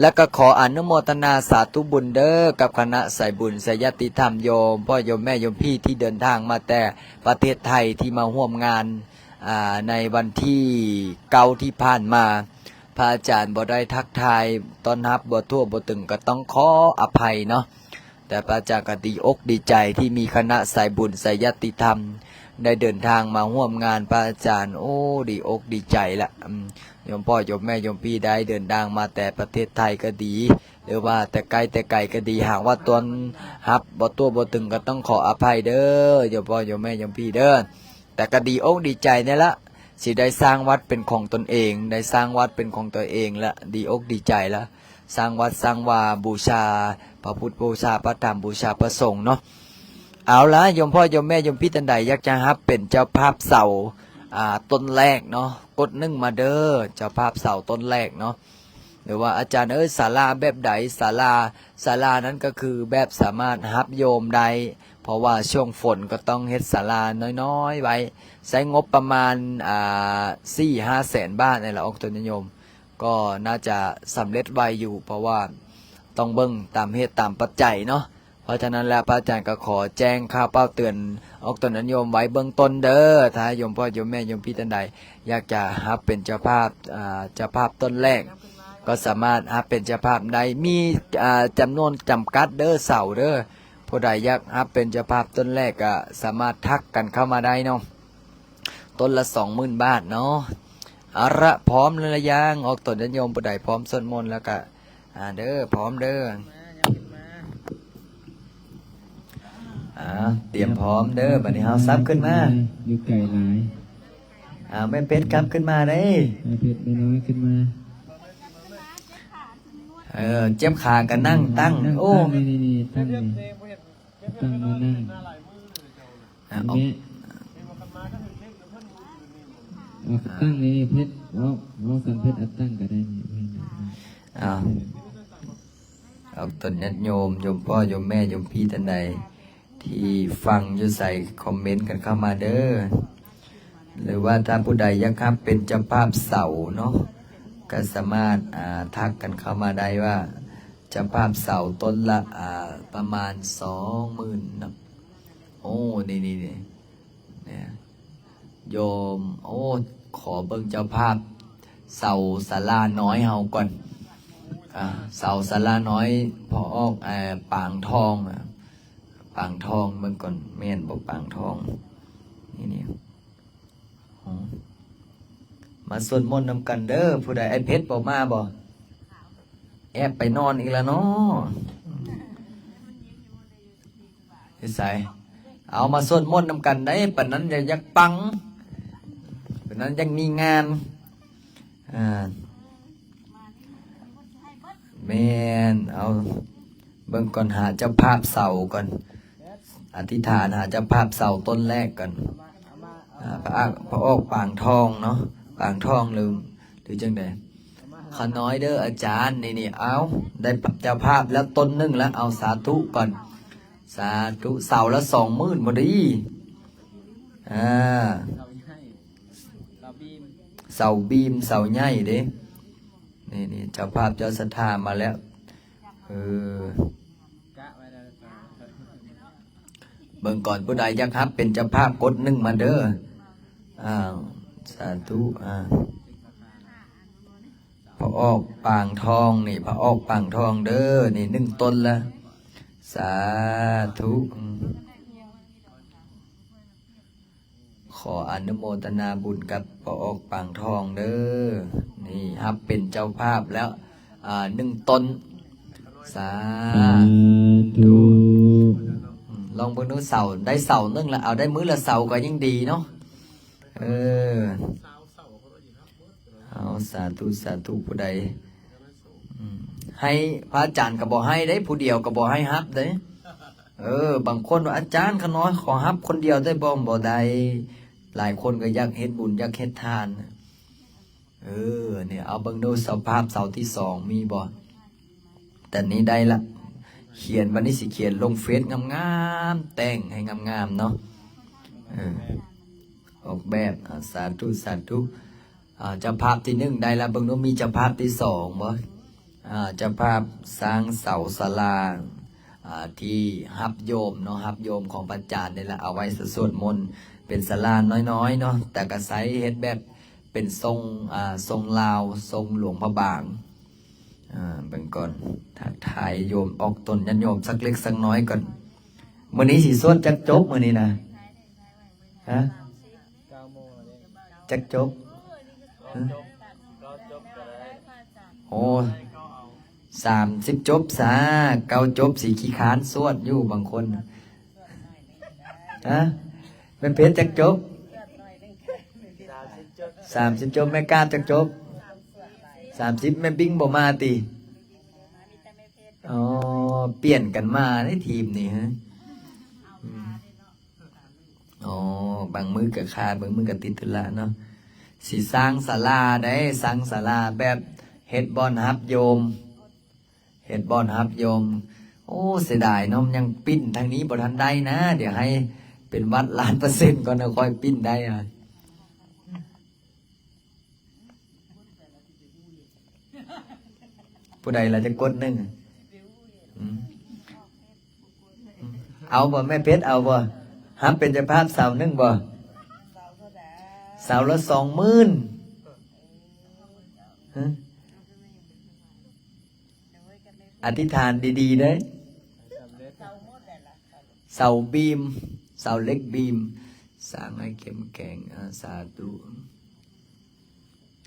ແລ້ວກໍຂໍອະນຸໂມທະນາສາທຸບຸນເດີ ກັບຄະນະສາຍບຸນສາຍຍາດຕິທຳ ໂຍມພໍ່ໂຍມແມ່ໂຍມພີ່ທີ່ເດີນທາງມາແຕ່ປະເທດໄທ ທີ່ມາຮ່ວມງານ ອ່າ ໃນວັນທີເກົ້າທີ່ຜ່ານມາ. ພະອາຈານບໍ່ໄດ້ທັກທາຍຕ້ອນຮັບບໍ່ທົ່ວບໍ່ເຖິງ ກໍຕ້ອງຂໍອະໄພເນາະ. ແຕ່ພະອາຈານກໍດີອົກດີໃຈທີ່ມີຄະນະສາຍບຸນສາຍຍາດຕິທຳ ໄດ້ເດີນທາງມາຮ່ວມງານພະອາຈານ. ໂອ້ ດີອົກດີໃຈລະ ອືມ ໂຍມພໍ່ໂຍມແມ່ໂຍມພີ່ໄດ້ເດີນທາງມາແຕ່ປະເທດໄທກໍດີ ຫຼືວ່າແຕ່ໃກ້ແຕ່ໄກກໍດີ ຫາກວ່າຕ້ອນຮັບບໍ່ທົ່ວບໍ່ເຖິງ ກໍຕ້ອງຂໍອະໄພເດີ ໂຍມພໍ່ໂຍມແມ່ໂຍມພີ່ເດີ. ແຕ່ກໍດີອົກດີໃຈນີ້ລະ ຊິໄດ້ສ້າງວັດເປັນຂອງຕົນເອງ ໄດ້ສ້າງວັດເປັນຂອງຕົວເອງລະ ດີອົກດີໃຈລະ. ສ້າງວັດສ້າງວາ ບູຊາພະພຸດ ບູຊາພະທຳ ບູຊາພະສົງເນາະ. ເອົາລະ ໂຍມພໍ່ໂຍມແມ່ໂຍມພີ່ທ່ານໃດຢາກຈະຮັບເປັນເຈົ້າພາບເສົາ ອ່າ ຕົ້ນແລກເນາະ ກົດໜຶ່ງມາເດີ ເຈົ້າພາບເສົາຕົ້ນແລກເນາະ. ຫຼືວ່າ ອາຈານເອີຍ ສາລາແບບໃດ? ສາລາ ສາລານັ້ນກໍຄືແບບສາມາດຮັບໂຍມໄດ້ ເພາະວ່າຊ່ວງຝົນກໍຕ້ອງເຮັດສາລານ້ອຍໆໄວ້ ໃຊ້ງົບປະມານ ອ່າ ສີ່ຫ້າແສນບາດນີ້ລະ ອອກຕົນຍາດໂຍມ. ກໍໜ້າຈະສຳເລັດໄວຢູ່ ເພາະວ່າຕ້ອງເບິ່ງຕາມເຫດຕາມປັດໄຈເນາະ. ເພາະສະນັ້ນແລ້ວ ພະອາຈານກໍຂໍແຈ້ງຂ່າວເປົ່າເຕືອນອອກຕົນຍາດໂຍມໄວ້ເບື້ອງຕົ້ນເດີ. ຖ້າໂຍມພໍ່ໂຍມແມ່ໂຍມພີ່ທ່ານໃດຢາກຈະຮັບເປັນເຈົ້າພາບ ອ່າ ເຈົ້າພາບຕົ້ນແລກ ກໍສາມາດຮັບເປັນເຈົ້າພາບໄດ້ ມີ ອ່າ ຈຳນວນຈຳກັດເດີ ເສົາເດີ. ຜູ້ໃດຢາກຮັບເປັນເຈົ້າພາບຕົ້ນແລກ ກໍສາມາດທັກກັນເຂົ້າມາໄດ້ເນາະ. ຕົ້ນລະສອງໝື່ນບາດເນາະ. ເອົາລະ ພ້ອມແລ້ວລະຍັງ? ອອກຕົນຍາດໂຍມຜູ້ໃດພ້ອມສວດມົນແລ້ວກະ ອ່າ ເດີ ພ້ອມເດີ ອ່າ ຕຽມພ້ອມເດີ. ບັດນີ້ເຮົາສັບຂຶ້ນມາ ຢູ່ໄກຫຼາຍ. ອ່າ ແມ່ເພັດ ກັບຂຶ້ນມາເດ້ ແມ່ເພັດ ແມ່ນ້ອຍຂຶ້ນມາ. ເອີ ເຈັບຂາກະນັ່ງຕັ້ງ ໂອ້ ນີ້ໆໆ ຕັ້ງນີ້ ຕັ້ງມານັ່ງ ອ່າ ອອກ ແມ່ ອອກຕັ້ງນີ້ເພັດ ເວົ້າ ເວົ້າສັນເພັດ ອັດຕັ້ງກໍໄດ້ນີ້. ອ້າວ ອອກຕົນຍາດໂຍມ ໂຍມພໍ່ໂຍມແມ່ໂຍມພີ່ທ່ານໃດທີ່ຟັງຢູ່ໃສ ຄອມເມັນກັນເຂົ້າມາເດີ. ຫຼືວ່າຖ້າຜູ້ໃດຢາກຮັບເປັນເຈົ້າພາບເສົາເນາະ ກໍສາມາດ ອ່າ ທັກກັນເຂົ້າມາໄດ້ວ່າ ເຈົ້າພາບເສົາຕົ້ນລະ ອ່າ ປະມານສອງໝື່ນເນາະ. ໂອ້ ນີ້ໆ ນີ້ ໂຍມ ໂອ້ ຂໍເບິ່ງເຈົ້າພາບເສົາສາລານ້ອຍເຮົາກ່ອນ. ອ່າ ເສົາສາລານ້ອຍ ພໍ່ອອກ ເອີ ປາງທອງ ປາງທອງ ເບິ່ງກ່ອນ ແມ່ນບໍ່ປາງທອງ? ນີ້ໆ ມາສວດມົນນຳກັນເດີ. ຜູ້ໃດ ອ້າຍເພັດບໍ່ມາບໍ່? ແອບໄປນອນອີກແລ້ວເນາະ. ຢູ່ໃສ? ເອົາມາສວດມົນນຳກັນໄດ໋ ປານນັ້ນຢາກ ຢາກປັງ ປານນັ້ນຢາກມີງານ. ອ່າ ແມ່ນ ເອົາ ເບິ່ງກ່ອນ ຫາເຈົ້າພາບເສົາກ່ອນ ອະທິຖານຫາເຈົ້າພາບເສົາຕົ້ນແລກກ່ອນ. ອ່າ ພະອາກ ພະອອກປາງທອງເນາະ ປາງທອງ ຫຼື ຫຼືຈັ່ງໃດ? ຂະນ້ອຍເດີອາຈານ. ນີ້ໆ ເອົາ ໄດ້ເຈົ້າພາບແລ້ວຕົ້ນໜຶ່ງແລ້ວ ເອົາ ສາທຸກ່ອນ ສາທຸ. ເສົາລະສອງໝື່ນພໍດີ. ອ່າ ເສົາບີມ ເສົາໃຫຍ່ເດ້. ນີ້ໆ ເຈົ້າພາບເຈົ້າສັດທາມາແລ້ວ. ເອີ ເບິ່ງກ່ອນ ຜູ້ໃດຢາກຮັບເປັນເຈົ້າພາບກົດໜຶ່ງມາເດີ. ອ້າວ ສາທຸ. ອ່າ ພະອອກປາງທອງນີ້ ພະອອກປາງທອງເດີ. ນີ້ໜຶ່ງຕົ້ນລະ ສາທຸ. ຂໍອະນຸໂມທະນາບຸນກັບປາອອກປາງທອງເດີ. ນີ້ຮັບເປັນເຈົ້າພາບແລ້ວ ອ່າ ໜຶ່ງຕົ້ນ. ສາທຸ. ອືມ ລອງເບິ່ງດູ ເສົາ ໄດ້ເສົາໜຶ່ງລະ ເອົາ ໄດ້ມື້ລະເສົາກໍຍັງດີເນາະ. ເອີ ເອົາ ສາທຸ ສາທຸ. ຜູ້ໃດ ອືມ ໃຫ້ ພະອາຈານກໍບໍ່ໃຫ້ເດ້ ຜູ້ດຽວກໍບໍ່ໃຫ້ຮັບເດ້. ເອີ ບາງຄົນວ່າ ອາຈານ ຂ້ານ້ອຍຂໍຮັບຄົນດຽວໄດ້ບໍ່? ບໍ່ໄດ້. ຫຼາຍຄົນກໍຢາກເຮັດບຸນ ຢາກເຮັດທານ. ເອີ ນີ້ ເອົາເບິ່ງດູ ເສົາພາບເສົາທີສອງມີບໍ່? ແຕ່ນີ້ໄດ້ລະ ຂຽນ ບັດນີ້ຊິຂຽນລົງເຟສງາມໆ ແຕ່ງໃຫ້ງາມໆເນາະ. ເອີ ອອກແບບ ອາ ສາທຸ ສາທຸ. ອາ ເຈົ້າພາບທີໜຶ່ງໄດ້ລະ ເບິ່ງດູມີເຈົ້າພາບທີສອງບໍ່? ອາ ເຈົ້າພາບສ້າງເສົາສາລາ ອາ ທີ່ຮັບໂຍມເນາະ ຮັບໂຍມຂອງພະອາຈານນີ້ລະ ເອົາໄວ້ສວດມົນ ເປັນສາລານ້ອຍໆເນາະ ແຕ່ກະໃຊ້ເຮັດແບບເປັນຊົງ ອາ ຊົງລາວ ຊົງຫຼວງພະບາງ. ອາ ເບິ່ງກ່ອນ ທັກທາຍໂຍມ ອອກຕົນຍາດໂຍມສັກເລັກສັກນ້ອຍກ່ອນ. ມື້ນີ້ຊິສວດຈັກຈົບມື້ນີ້ນະ? ຮະ? ຈັກຈົບ? ຮະ? ໂອ້ ສາມສິບຈົບຊາ ເກົ້າຈົບຊິຂີ້ຄ້ານສວດຢູ່ບາງຄົນ. ຮະ? ແມ່ເພັດຈັກຈົບ? ສາມສິບຈົບ. ແມ່ກາບຈັກຈົບ? ສາມສິບ. ແມ່ບິງບໍ່ມາຕິ? ອໍ ປ່ຽນກັນມາໃນທີມນີ້ ຮະ? ອືມ. ອໍ ບາງມື້ກໍຄາດ ບາງມື້ກໍຕິດທຸລະເນາະ. ຊິສ້າງສາລາໄດ້ ສ້າງສາລາແບບເຮັດບ່ອນຮັບໂຍມ ເຮັດບ່ອນຮັບໂຍມ. ໂອ້ ເສຍດາຍເນາະ ຍັງປິ່ນທາງນີ້ບໍ່ທັນໄດ້ນະ. ດຽວໃຫ້ເປັນວັດລ້ານເປີເຊັນກ່ອນ ແລ້ວຄ່ອຍປິ່ນໄດ້. ຜູ້ໃດລະຈະກົດໜຶ່ງ? ອືມ ເອົາບໍ່ແມ່ເພັດ ເອົາບໍ່? ຮັບເປັນເຈົ້າພາບເສົາໜຶ່ງບໍ່? ເສົາລະສອງໝື່ນ. ຮະ? ອະທິຖານດີໆເດີ້. ເສົາບີມ ເສົາເຫຼັກບີມ ສ້າງໃຫ້ເຂັ້ມແຂງ. ອາ ສາທຸ.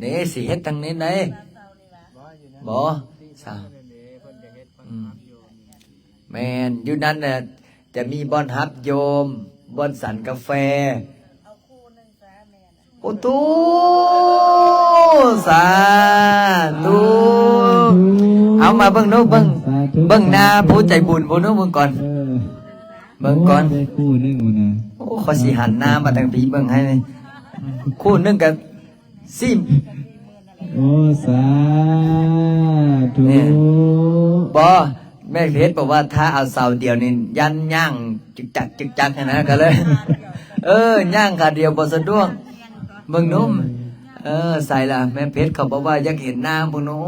ນີ້ ຊິເຮັດທາງນີ້ໄດ໋. ບໍ່ ສາ ອືມ ແມ່ນ ຢູ່ນັ້ນນະ ຈະມີບ່ອນຮັບໂຍມ ບ່ອນສັນກາແຟ. ໂອ້ໂຕ ສາທຸ. ເອົາ ມາເບິ່ງດູ ເບິ່ງ ເບິ່ງໜ້າຜູ້ໃຈບຸນພຸ້ນດູ ເບິ່ງກ່ອນ ເອີ ເບິ່ງກ່ອນ. ໂອ້ ໄດ້ຄູ່ໜຶ່ງພຸ້ນນະ. ໂອ້ ຂ້ອຍຊິຫັນໜ້າມາທາງພີ້ເບິ່ງໃຫ້. ຄູ່ໜຶ່ງກໍຊິ ໂອ້ ສາທຸ. ແມ່ນບໍ່? ແມ່ເພັດບອກວ່າ ຖ້າເອົາເສົາດຽວນີ້ ຢ້ານຍ່າງຈຶກຈັກຈຶກຈັກຫັ້ນນະ ກໍເລີຍ ເອີ ຍ່າງຂາດຽວບໍ່ສະດວກ. ເບິ່ງດູ ເອີ ໃສລະ ແມ່ເພັດເຂົາບອກວ່າຢາກເຫັນໜ້າພຸ້ນ. ໂອ້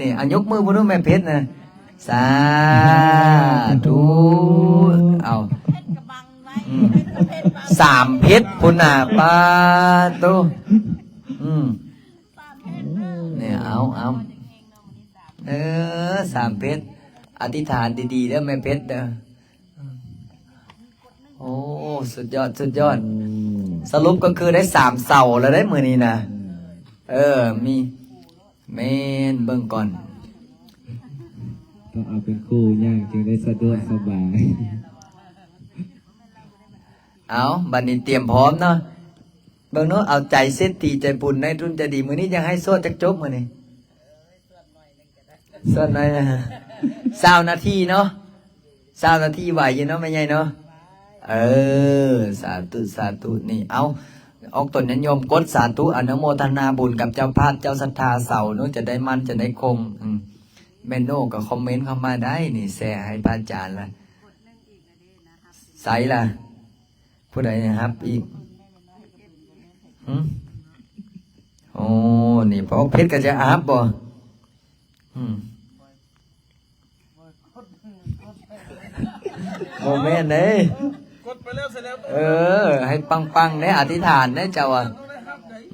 ນີ້ ອາ ຍົກມືພຸ້ນດູ ແມ່ເພັດນະ. ສາທຸ. ເອົາ ອືມ ສາມເພັດພຸ້ນນະ ປາໂຕ. ອືມ ນີ້ ເອົາ ເອົາ ເອີ ສາມເພັດ ອະທິຖານດີໆເດີ້ ແມ່ເພັດເດີ້. ໂອ້ ສຸດຍອດ ສຸດຍອດ. ອືມ ສະຫຼຸບກໍຄືໄດ້ສາມເສົາແລ້ວເດ້ມື້ນີ້ນະ. ອືມ ເອີ ມີ ແມ່ນ ເບິ່ງກ່ອນ ຕ້ອງເອົາເປັນຄູ່ຍ່າງຈຶ່ງໄດ້ສະດວກສະບາຍ. ເອົາ ບັດນີ້ຕຽມພ້ອມເນາະ. ເບິ່ງເນາະ ເອົາໃຈເສດຖີໃຈບຸນ ນາຍທຶນໃຈດີ. ມື້ນີ້ຢາກໃຫ້ສວດຈັກຈົບມື້ນີ້? ສວດໜ້ອຍ ຊາວນາທີເນາະ ຊາວນາທີໄຫວຢູ່ເນາະແມ່ໃຫຍ່ເນາະ. ເອີ ສາທຸ ສາທຸ. ນີ້ ເອົາ ອອກຕົນຍາດໂຍມກົດສາທຸ ອະນຸໂມທະນາບຸນກັບເຈົ້າພາບ ເຈົ້າສັດທາເສົາເນາະ ຈະໄດ້ໝັ້ນ ຈະໄດ້ຄົງ. ອືມ ແມ່ໂນກໍຄອມເມັນເຂົ້າມາໄດ້ນີ້ ແຊໃຫ້ພະອາຈານລະ. ໃສລະ? ຜູ້ໃດຮັບອີກ? ຫຶ? ໂອ້ ນີ້ພໍ່ເພັດກໍຈະຮັບບໍ່? ອືມ ບໍ່ແມ່ນເດ້ ກົດໄປແລ້ວ ເອີ ໃຫ້ປັງໆເດ້ ອະທິຖານເດ້ເຈົ້າອະ.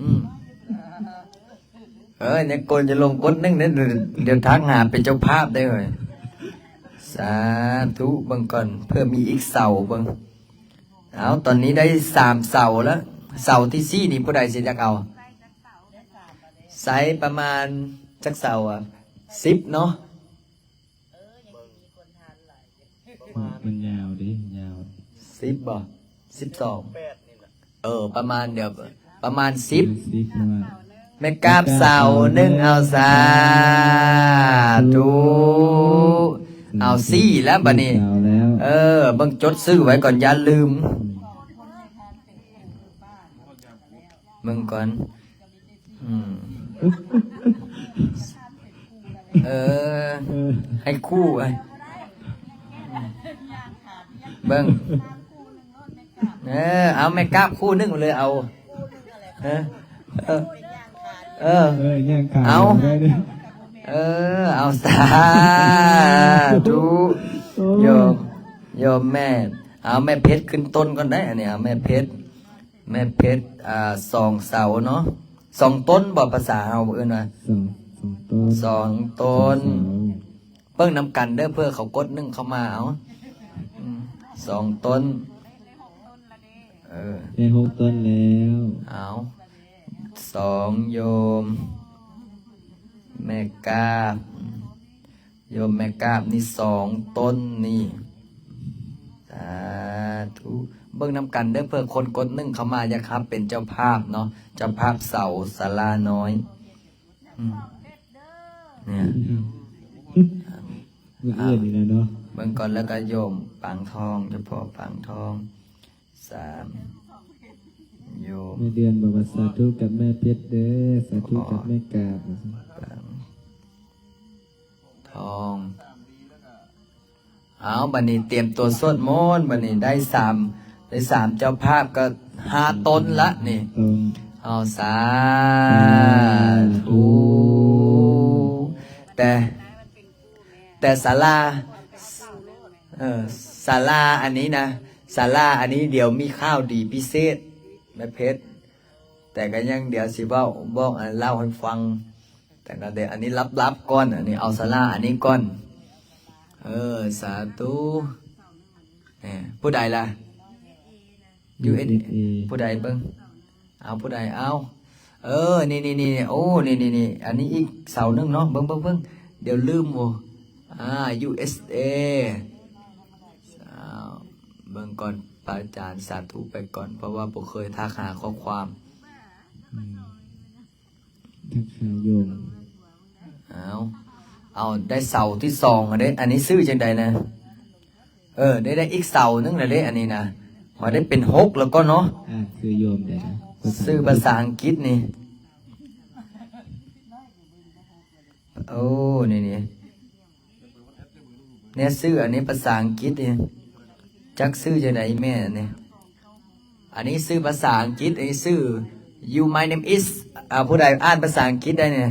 ອືມ ເອີ ຍັງກົດ ຈະລົງກົດໜຶ່ງເດ້ ດຽວທັກຫາເປັນເຈົ້າພາບໄດ້ເວີຍ. ສາທຸ ເບິ່ງກ່ອນ ເພື່ອມີອີກເສົາເບິ່ງ. ເອົາ ຕອນນີ້ໄດ້ສາມເສົາແລ້ວ ເສົາທີສີ່ນີ້ຜູ້ໃດຊິຢາກເອົາ? ໃຊ້ປະມານຈັກເສົາອະ? ສິບເນາະ. ມັນຍາວເດ້ ຍາວ. ສິບບໍ່? ສິບສອງ. ເອີ ປະມານ ດຽວ ປະມານສິບ ສິບ ປະມານ ແມ່ກາບເສົາໜຶ່ງ ເອົາ ສາທຸ ເອົາ ສີ່ແລ້ວບັດນີ້ ເອີ ເບິ່ງ ຈົດຊື່ໄວ້ກ່ອນ ຢ່າລືມ ເບິ່ງກ່ອນ ອືມ ເອີ ເອີ ໃຫ້ຄູ່ ເບິ່ງ ເອີ ເອົາແມ່ກາບຄູ່ໜຶ່ງເລີຍ ເອົາ ເອີ ເອີ ເອີ ເອີ ຍ່າງຂາ ເອົາ ເອີ ເອົາ ສາທຸ ໂອ້ຍ ໂຍມ ໂຍມແມ່ ເອົາແມ່ເພັດຂຶ້ນຕົ້ນກ່ອນໄດ໋ ອັນນີ້ ເອົາແມ່ເພັດ ແມ່ເພັດ ອ່າ ສອງເສົາເນາະ ສອງຕົ້ນບໍ ພາສາເຮົາເອີ້ນວ່າ ສອງ ສອງຕົ້ນ ສອງຕົ້ນ ສອງເສົາ ເບິ່ງນຳກັນເດີ ເພື່ອເຂົາກົດໜຶ່ງເຂົ້າມາ ເອົາ ອືມ ສອງຕົ້ນ ເອີ ໄດ້ຫົກຕົ້ນແລ້ວ ເອົາ ສອງ ໂຍມ ແມ່ກາບ ໂຍມແມ່ກາບນີ້ ສອງຕົ້ນນີ້ ສາທຸ ເບິ່ງນຳກັນເດີ ເພື່ອຄົນກົດໜຶ່ງເຂົ້າມາ ຢາກຮັບເປັນເຈົ້າພາບເນາະ ເຈົ້າພາບເສົາສາລານ້ອຍ ອືມ ເນຍ ມື້ອື່ນນີ້ແຫຼະເນາະ ເບິ່ງກ່ອນ ແລ້ວກໍໂຍມປາງທອງ ເຈົ້າພໍ່ປາງທອງ ສາມ ໂຍມ ແມ່ເດືອນບອກວ່າ ສາທຸກັບແມ່ເພັດເດີ ສາທຸກັບແມ່ກາບ ປາງທອງ ເອົາ ບັດນີ້ຕຽມຕົວສວດມົນ ບັດນີ້ໄດ້ສາມ ໄດ້ສາມເຈົ້າພາບກໍຫ້າຕົ້ນລະນີ້ ອືມ ເອົາ ສາທຸ ສາທຸ ແຕ່ ແຕ່ສາລາ ເອີ ສາລາອັນນີ້ນະ ສາລາອັນນີ້ດຽວມີຂ່າວດີພິເສດ ແມ່ເພັດ ແຕ່ກໍຍັງ ດຽວຊິເວົ້າ ບອກ ເລົ່າໃຫ້ຟັງ ແຕ່ກໍດຽວ ອັນນີ້ລັບໆກ່ອນ ອັນນີ້ເອົາສາລາອັນນີ້ກ່ອນ ເອີ ສາທຸ ແໝ ຜູ້ໃດລະ ຢູເອສເອ ຜູ້ໃດເບິ່ງ ເອົາ ຜູ້ໃດ ເອົາ ເອີ ນີ້ໆໆ ໂອ້ ນີ້ໆໆ ອັນນີ້ອີກເສົາໜຶ່ງເນາະ ເບິ່ງໆໆ ດຽວລືມ ໂອ້ ອ່າ ຢູເອສເອ ເອົາ ເບິ່ງກ່ອນ ພະອາຈານ ສາທຸໄປກ່ອນ ເພາະວ່າບໍ່ເຄີຍທັກຫາຂໍ້ຄວາມ ອືມ ທັກຫາໂຍມ ເອົາ ເອົາ ໄດ້ເສົາທີສອງແລ້ວເດ້ ອັນນີ້ຊື່ຈັ່ງໃດນະ? ເອີ ໄດ້ ໄດ້ອີກເສົາໜຶ່ງແລ້ວເດ້ ອັນນີ້ນະ ວ່າໄດ້ເປັນຫົກແລ້ວກໍເນາະ ອ່າ ຊື່ໂຍມໃດນະ? ຊື່ພາສາອັງກິດນີ້ ໂອ້ ນີ້ໆ ແນວຊື່ອັນນີ້ພາສາອັງກິດນີ້ ຈັກຊື່ຈັ່ງໃດແມ່ນນີ້ ອັນນີ້ຊື່ພາສາອັງກິດ ອັນນີ້ຊື່ You, my name is ອ່າ ຜູ້ໃດອ່ານພາສາອັງກິດໄດ້ນີ້?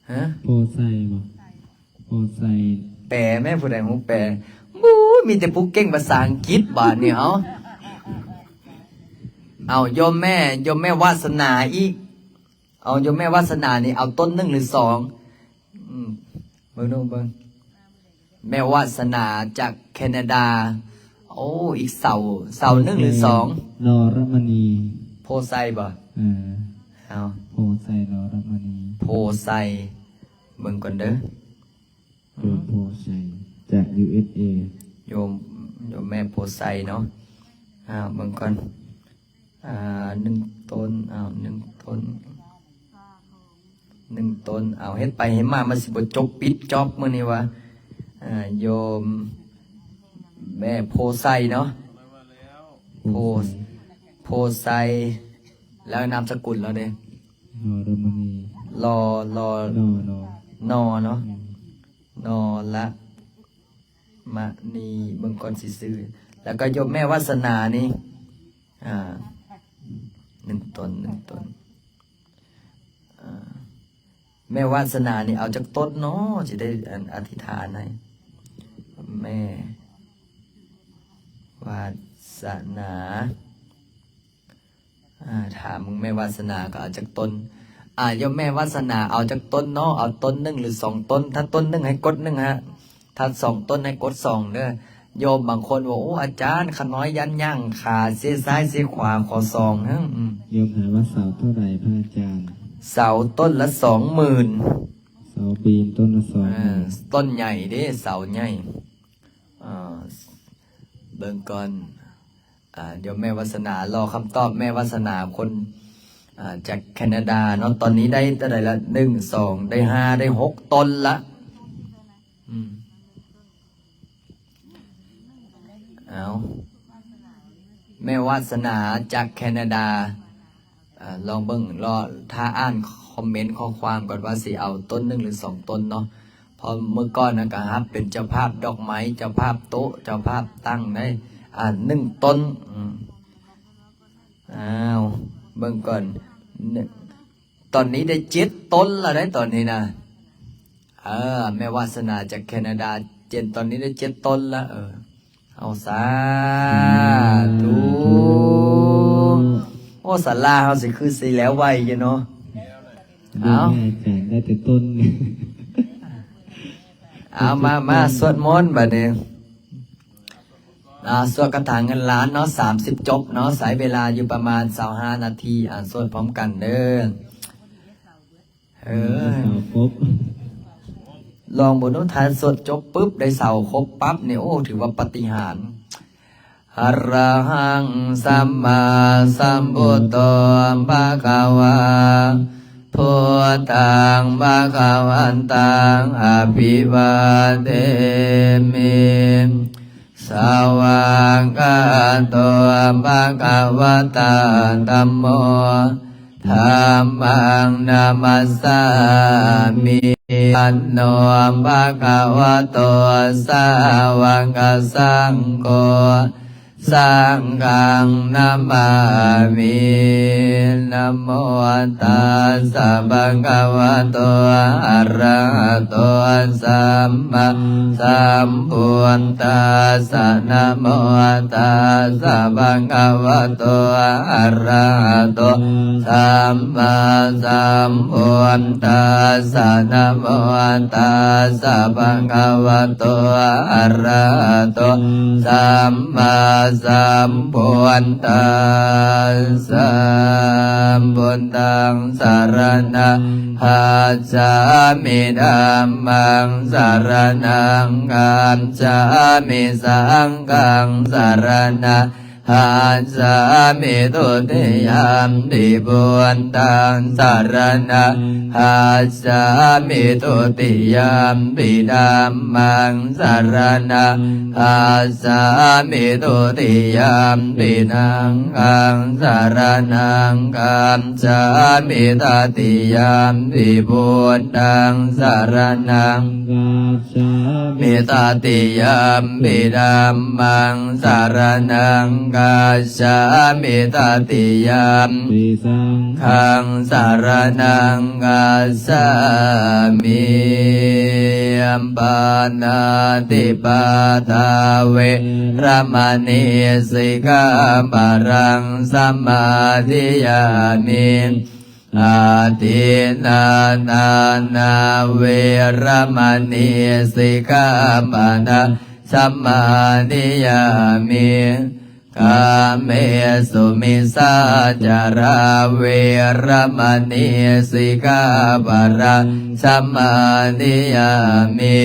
ຮະ? ໂພໄຊບໍ່? ໂພໄຊ ແປແມ່ ຜູ້ໃດຮູ້ແປ? ບູ້ຍ ມີແຕ່ຜູ້ເກັ່ງພາສາອັງກິດບາດນີ້ ເອົາ ເອົາ ໂຍມແມ່ ໂຍມແມ່ວາສະໜາອີກ ເອົາ ໂຍມແມ່ວາສະໜານີ້ ເອົາຕົ້ນໜຶ່ງຫຼືສອງ? ອືມ ເບິ່ງດູ ເບິ່ງ ແມ່ວາສະໜາຈາກແຄນາດາ ໂອ້ ອີກເສົາ ເສົາໜຶ່ງຫຼືສອງ? ນອລະມະນີ ໂພໄຊບໍ່? ເອີ ເອົາ ໂພໄຊ ນອລະມະນີ ໂພໄຊ ເບິ່ງກ່ອນເດີ ໂຍມໂພໄຊ ຈາກ ຢູເອສເອ ໂຍມ ໂຍມແມ່ໂພໄຊເນາະ ເອົາ ເບິ່ງກ່ອນ ອ່າ ໜຶ່ງຕົ້ນ ເອົາ ໜຶ່ງຕົ້ນ ໜຶ່ງຕົ້ນ ເອົາ ເຮັດໄປເຮັດມາ ມັນຊິບໍ່ຈົບປິດຈອບມື້ນີ້ວ່າ ອ່າ ໂຍມແມ່ໂພໄຊເນາະ ໂພ ໂພໄຊ ແລ້ວນາມສະກຸນລາວເດ້? ນອລະມະນີ ລ ລ ນ ນ ນ ເນາະ ອືມ ນອລະ ມະນີ ເບິ່ງກ່ອນຊິຊື່ ແລ້ວກໍໂຍມແມ່ວາສະໜານີ້ ອ່າ ໜຶ່ງຕົ້ນ ໜຶ່ງຕົ້ນ ອ່າ ແມ່ວາສະໜານີ້ເອົາຈັກຕົ້ນເນາະ ຊິໄດ້ ອັນ ອະທິຖານໃຫ້ ແມ່ວາສະໜາ ອ່າ ຖາມແມ່ວາສະໜາກໍເອົາຈັກຕົ້ນ ອ່າ ໂຍມແມ່ວາສະໜາເອົາຈັກຕົ້ນເນາະ ເອົາຕົ້ນໜຶ່ງຫຼືສອງຕົ້ນ ຖ້າຕົ້ນໜຶ່ງໃຫ້ກົດໜຶ່ງຮະ ຖ້າສອງຕົ້ນໃຫ້ກົດສອງເດີ ໂຍມບາງຄົນວ່າ ໂອ້ ອາຈານ ຂ້ານ້ອຍຢ້ານຍ່າງຂາເຊຊ້າຍເຊຂວາ ຂໍສອງເດີ ອືມ ໂຍມຖາມວ່າເສົາເທົ່າໃດພະອາຈານ? ເສົາຕົ້ນລະສອງໝື່ນ ເສົາບີມຕົ້ນລະສອງໝື່ນ ອ່າ ຕົ້ນໃຫຍ່ເດ້ ເສົາໃຫຍ່ ອ່າ ເບິ່ງກ່ອນ ອ່າ ດຽວແມ່ວາສະໜາລໍຄຳຕອບ ແມ່ວາສະໜາຄົນ ອ່າ ຈາກແຄນາດາເນາະ ຕອນນີ້ໄດ້ເທົ່າໃດລະ? ໜຶ່ງ ສອງ ໄດ້ຫ້າ ໄດ້ຫົກຕົນລະ. ອືມ ເອົາ ແມ່ວາດສະໜາຈາກແຄນາດາ. ອ່າ ລອງເບິ່ງ ລໍຖ້າອ່ານຄອມເມັນຂໍ້ຄວາມກ່ອນວ່າຊິເອົາຕົ້ນໜຶ່ງ ຫຼື ສອງຕົ້ນເນາະ ເພາະມື້ກ່ອນນະກະຮັບເປັນເຈົ້າພາບດອກໄມ້ ເຈົ້າພາບໂຕະ ເຈົ້າພາບຕັ່ງໄດ້ ອ່າ ໜຶ່ງຕົ້ນ. ອືມ ອ້າວ ເບິ່ງກ່ອນ ໜຶ່ງ ຕອນນີ້ໄດ້ເຈັດຕົ້ນລະໄດ໋ ຕອນນີ້ນະ. ເອີ ແມ່ວາດສະໜາຈາກແຄນາດາ ເຈັດ ຕອນນີ້ໄດ້ເຈັດຕົ້ນລະ. ເອີ ເອົາ ສາທຸ. ໂອ້ ສາລາເຮົາຊິຄືຊິແລ້ວໄວຢູ່ເນາະ. ເອົາ ແມ່ອາຈານໄດ້ແຕ່ຕົ້ນ. ເອົາ ມາ ມາສວດມົນບາດນີ້. ອ່າ ສວດຄາຖາເງິນລ້ານເນາະ ສາມສິບຈົບເນາະ ໃຊ້ເວລາຢູ່ປະມານຊາວຫ້ານາທີ. ອ່າ ສວດພ້ອມກັນເດີ. ເອີ ເສົາຄົບ ລອງເບິ່ງດູ ຖ້າສວດຈົບປຶບ ໄດ້ເສົາຄົບປັບນີ້ ໂອ້ ຖືວ່າປາຕິຫານ. Arahaṃ sammāsambuddho bhagavā, buddhaṃ bhagavantaṃ abhivādemi. Svākkhāto bhagavatā dhammo, dhammaṃ namassāmi. Namo bhagavato sāvakasaṅgho, saṅghaṃ namāmi. Namo tassa bhagavato arahato sammāsambuddhassa. Namo tassa bhagavato arahato sammāsambuddhassa. Namo tassa bhagavato arahato sammāsambuddhassa. Buddhaṃ saraṇaṃ gacchāmi. Dhammaṃ saraṇaṃ gacchāmi. Saṅghaṃ saraṇaṃ gacchāmi. Dutiyampi buddhaṃ saraṇaṃ gacchāmi. Dutiyampi dhammaṃ saraṇaṃ gacchāmi. Dutiyampi saṅghaṃ saraṇaṃ gacchāmi. Tatiyampi buddhaṃ saraṇaṃ gacchāmi. Tatiyampi dhammaṃ saraṇaṃ gacchāmi. Tatiyampi saṅghaṃ saraṇaṃ gacchāmi. Pāṇātipātā veramaṇī sikkhāpadaṃ samādiyāmi. Adinnādānā veramaṇī sikkhāpadaṃ samādiyāmi. Kāmesu micchācārā veramaṇī sikkhāpadaṃ samādiyāmi.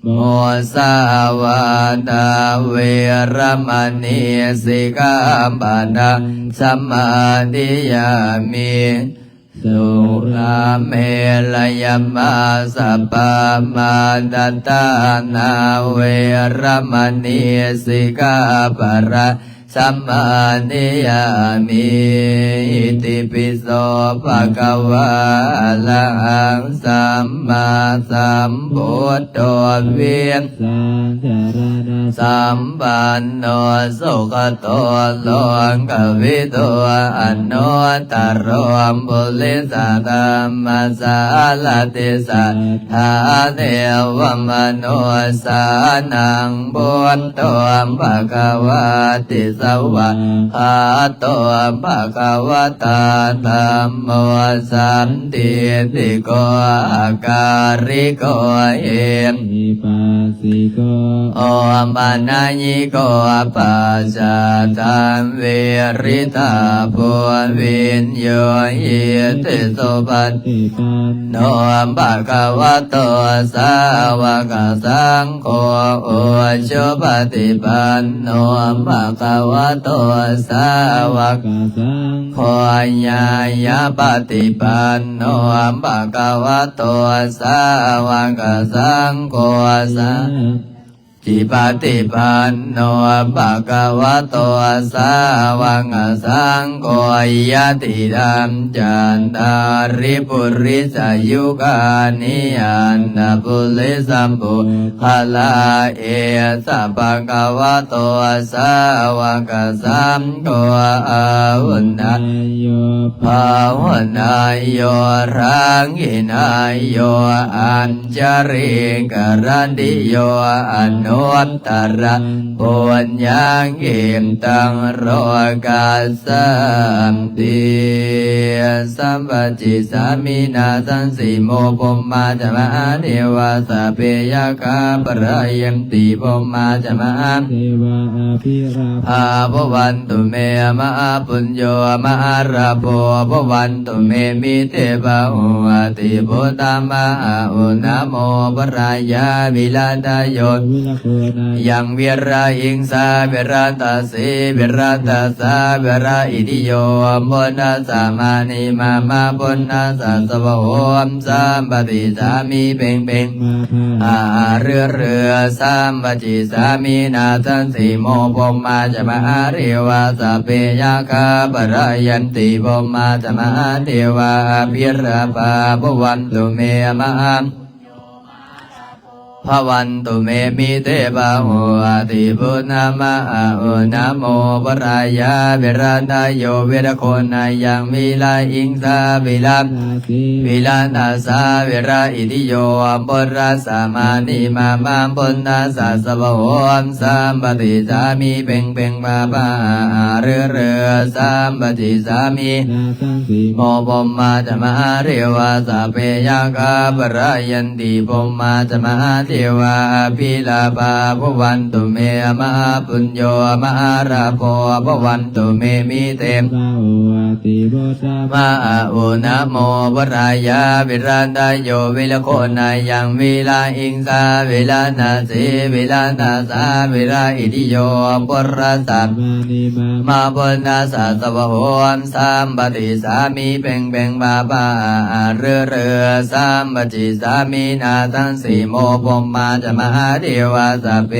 Musāvādā veramaṇī sikkhāpadaṃ samādiyāmi. Surāmerayamajjapamādaṭṭhānā veramaṇī sikkhāpadaṃ samādiyāmi. Itipi so bhagavā arahaṃ sammāsambuddho vijjācaraṇasampanno sugato lokavidū anuttaro purisadammasārathi satthā devamanussānaṃ buddho bhagavāti. Svākkhāto bhagavatā dhammo sandiṭṭhiko akāliko ehipassiko opanayiko paccattaṃ veditabbo viññūhīti. Supaṭipanno bhagavato sāvakasaṅgho, ujupaṭipanno bhagavato ະໂຕສາວະກະສັງໂຄ ຍາຍາປະຕິປັນໂນ ພະຄະວະໂຕສາວະກະສັງໂຄ ສາ ປະຕິປັນໂນ ພະຄະວະໂຕສາວະກະສັງໂຄ ຍະຕິດຳຈັດຕາລິ ປຸລິສະຍຸຄານິ ອັດຖະປຸລິສະປຸກຄະລາ ເອສະ ພະຄະວະໂຕສາວະກະສັງໂຄ ອາຫຸນນະໂຍ ພາຫຸນນະໂຍ ທັກຂິນະໂຍ ອັນ ຈະລີກະລັນຕິໂຍ ອະນຸດຕະລັງ ປຸນຍັງ ອິດຕັງ ໂລກັດສານຕິ ສັບພະຈິດສາມິ ນາສັງສີໂມ ພົມມາຈະມະຫາເທວາ ສັບເພຍັກຂາ ພະລາຍັນຕິ ພົມມາຈະມະຫາເທວາ ອະພິລາພາ ພະວັນ ຕຸເມ ມະຫາປຸນໂຍ ມະຫາລາໂພ ພະວັນຕຸເມ ມິເຕພາໂຫ ອະທິພຸດທາ ມະຫາອຸນະໂມ ພະລາຍາ ວິລະຕະໂຍ ວິລະໂຄນາຍັງ ວິລະອິງສາ ວິລະຕະສີ ວິລະຕະສາ ວິລະອິຕິໂຍ ພຸດທະສສະມານິ ມາມະ ພຸດທະສສະ ສະວະໂຫ ສຳປະຕິສາມິ ເພັງເພັງ ມາຫາລືລື ສຳປະຈິດສາມິ ນາສັງສີໂມ ພົມມາຈະມະຫາເທວາ ສັບເພຍັກຂາ ພະລາຍັນຕິ ພົມມາຈະມະຫາເທວາ ອະພິລາພາ ພະວັນຕຸເມ ມະຫາ ພະວັນຕຸເມ ມິເຕພາໂຫ ອະທິພຸດທາ ມະຫາອຸນະໂມ ພະລາຍາ ວິລະຕະໂຍ ວິລະໂຄນາຍັງ ວິລະອິງສາ ວິລະ ວິລະຕະສາ ວິລະອິຕິໂຍ ພຸດທະສສະມານິ ມາມະ ພຸດທະສສະ ສະວະໂຫ ສຳປະຕິສາມິ ເພັງເພັງ ພາພາ ຫາລືລື ສຳປະຕິສາມິ ນາສັງສີໂມ ພົມມາຈະມະຫາເທວາ ສັບເພຍັກຂາ ພະລາຍັນຕິ ພົມມາຈະມະຫາເທວາ ອະພິລາພາ ພະວັນຕຸເມ ມະຫາປຸນໂຍ ມະຫາລາໂພ ພະວັນຕຸເມ ມິເຕພາໂຫ ອະທິພຸດທາ ມະຫາອຸນະໂມ ພະລາຍາ ວິລະຕະໂຍ ວິລະໂຄນາຍັງ ວິລະອິງສາ ວິລະຕະສີ ວິລະຕະສາ ວິລະອິຕິໂຍ ພຸດທະສສະມານິ ມາມະ ພຸດທະສສະ ສະວະໂຫ ສຳປະຕິສາມິ ເພັງເພັງ ພາພາ ຫາລືລື ສຳປະຈິດສາມິ ນາສັງສີໂມ ພົມມາຈະມະຫາເທວາ ສັບເພ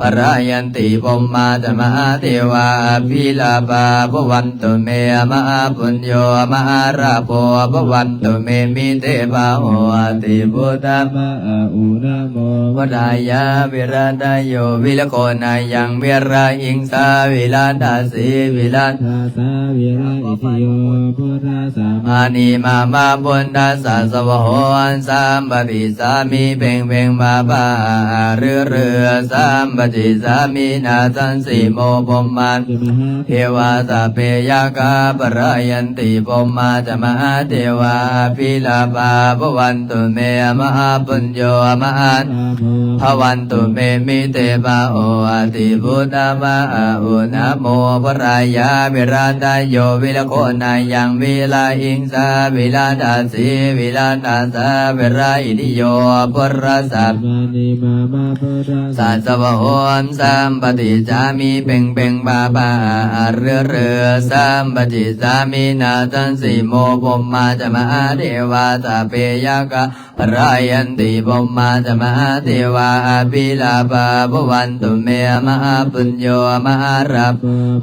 ພະລາຍັນຕິ ພົມມາຈະມະຫາເທວາ ອະພິລາພາ ພະວັນຕຸເມ ມະຫາປຸນໂຍ ມະຫາລາໂພ ພະວັນຕຸເມ ມິເຕພາໂຫ ອະທິພຸດທາ ມະຫາອຸນະໂມ ພະລາຍາ ວິລະຕະໂຍ ວິລະໂຄນາຍັງ ວິລະອິງສາ ວິລະຕະສີ ວິລະຕະສາ ວິລະອິຕິໂຍ ພຸດທະສສະມານິ ມາມະ ພຸດທະສສະ ສະວະໂຫ ສຳປະຕິສາມິ ເພັງເພັງ ພາພາ ຫາລືລື ສຳປະຈິດສາມິ ນາສັງສີໂມ ພົມມາຈະມະຫາເທວາ ສັບເພຍັກຂາ ພະລາຍັນຕິ ພົມມາຈະມະຫາເທວາ ອະພິລາພາ ພະວັນຕຸເມ ມະຫາປຸນໂຍ ມະຫາ ພະວັນຕຸເມ ມິເຕພາໂຫ ອະທິພຸດທາ ມະຫາອຸນະໂມ ພະລາຍາ ວິລະຕະໂຍ ວິລະໂຄນາຍັງ ວິລະອິງສາ ວິລະຕະສີ ວິລະຕະສາ ວິລະອິຕິໂຍ ພຸດທະສສະມານິ ມາມະ ພຸດທະສສະ ສະວະໂຫ ສຳປະຕິສາມິ ເພັງເພັງ ພາພາ ຫາລືລື ສຳປະຕິສາມິ ນາສັງສີໂມ ພົມມາຈະມະຫາເທວາ ສັບເພຍັກຂາ ພະລາຍັນຕິ ພົມມາຈະມະຫາເທວາ ອະພິລາພາ ພະວັນຕຸເມ ມະຫາປຸນໂຍ ມະຫາລາ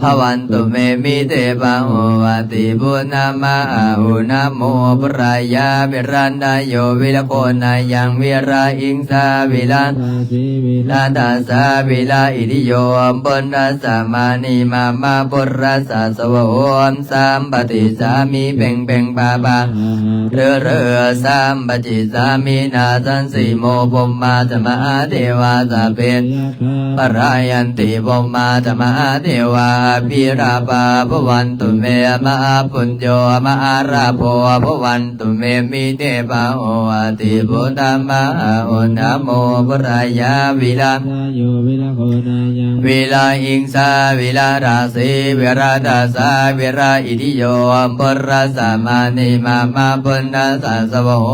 ພະວັນຕຸເມ ມິເຕພາໂຫ ອະທິພຸດທາ ມະຫາອຸນະໂມ ພະລາຍາ ວິລັນຕະໂຍ ວິລະໂຄນາຍັງ ວິລະອິງສາ ວິລະຕະສີ ວິລະຕະສາ ວິລະອິຕິໂຍ ພຸດທະສສະມານິ ມາມະ ພຸດທະສສະ ສະວະໂຫ ສຳປະຕິສາມິ ເພັງເພັງ ພາພາ ເລີເລີ ສຳປະຈິດສາມິ ນາສັງສີໂມ ພົມມາຈະມະຫາເທວາ ສະເພ ພະລາຍັນຕິ ພົມມາຈະມະຫາເທວາ ອະພິລາພາ ພະວັນຕຸເມ ມະຫາປຸນໂຍ ມະຫາລາໂພ ພະວັນຕຸເມ ມິເຕພາໂຫ ອະທິພຸດທາ ມະຫາໂອ ນະໂມ ປຸດທາຍາ ວິລະ ໂຍ ວິລະໂຄນາຍັງ ວິລະຫິງສາ ວິລະຕາສີ ວິລະຕາສາ ວິລະອິດທິໂຍ ປຸດທະສະມານິ ມະມະ ປຸດທະສະ ສະວະໂຫ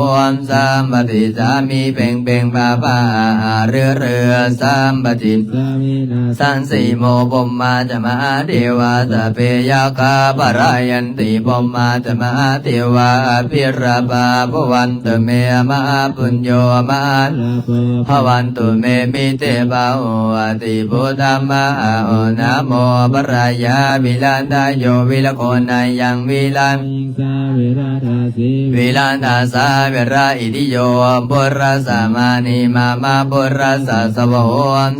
ສຳປະຕິສາມິ ເພັງເພັງ ພາພາ ອາ ອາ ລືລື ສຳປະຕິ ສາມິນາ ສັງສີໂມ ພົມມາຈະມະຫາເທວາ ສັບເພຍັກຂາ ພະລາຍັນຕິ ພົມມາຈະມະຫາເທວາ ອະພິລາພາ ພະວັນຕຸເມ ມະຫາປຸນໂຍ ມະຫາລາໂພ ພະວັນຕຸເມ ມິເຕພາໂຫ ອະທິພຸດທາມະຫາໂອ ນະໂມ ພະລາຍາ ວິລັນທະໂຍ ວິລະໂຄນາຍັງ ວິລະ ສາ ວິລະຕາສີ ວິລະຕາສາ ວິລະອິດທິໂຍ ປຸດທະສະມານິ ມະມະ ປຸດທະສະ ສະວະໂຫ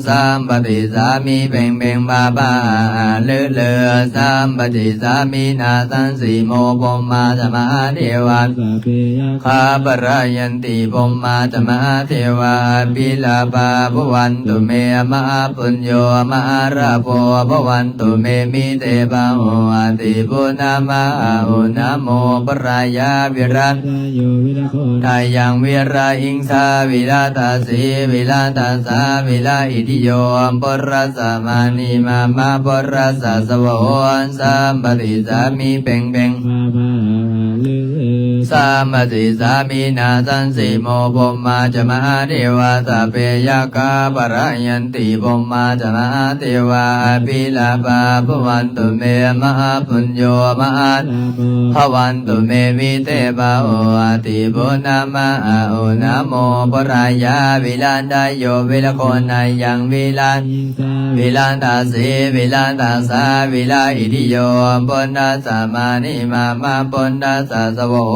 ສຳປະຕິສາມິ ເພັງເພັງ ພາພາ ອາ ອາ ລືລື ສຳປະຕິສາມິນາ ສັງສີໂມ ພົມມາຈະມະຫາເທວາ ສັບເພຍັກຂາ ພະລາຍັນຕິ ພົມມາຈະມະຫາເທວາ ອະພິລາພາ ພະວັນຕຸເມ ມະຫາປຸນໂຍ ມະຫາລາໂພ ພະວັນຕຸເມ ມິເຕພາໂຫ ອະທິພຸດທາມະຫາໂອ ນະໂມ ພະລາຍາ ວິລັນ ທະໂຍ ວິລະໂຄນາຍັງ ວິລະຫິງສາ ວິລະຕາສີ ວິລະຕາສາ ວິລະອິດທິໂຍ ປຸດທະສະມານິ ມະມະ ປຸດທະສະ ສະວະໂຫ ສຳປະຕິສາມິ ເພັງເພັງ ພາພາ ອາ ອາ ລືລື ສຳປະຕິສາມິນາ ສັງສີໂມ ພົມມາຈະມະຫາເທວາ ສັບເພຍັກຂາ ພະລາຍັນຕິ ພົມມາຈະມະຫາເທວາ ອະພິລາພາ ພະວັນຕຸເມ ມະຫາປຸນໂຍ ມະຫາລາໂພ ພະວັນຕຸເມ ມິເຕພາໂຫ ອະທິພຸດທາມະຫາໂອ ນະໂມ ພະລາຍາ ວິລັນທະໂຍ ວິລະໂຄນາຍັງ ວິລະ ສາ ວິລະຕາສີ ວິລະຕາສາ ວິລະອິດທິໂຍ ປຸດທະສະມານິ ມະມະ ປຸດທະສະ ສະວະໂຫ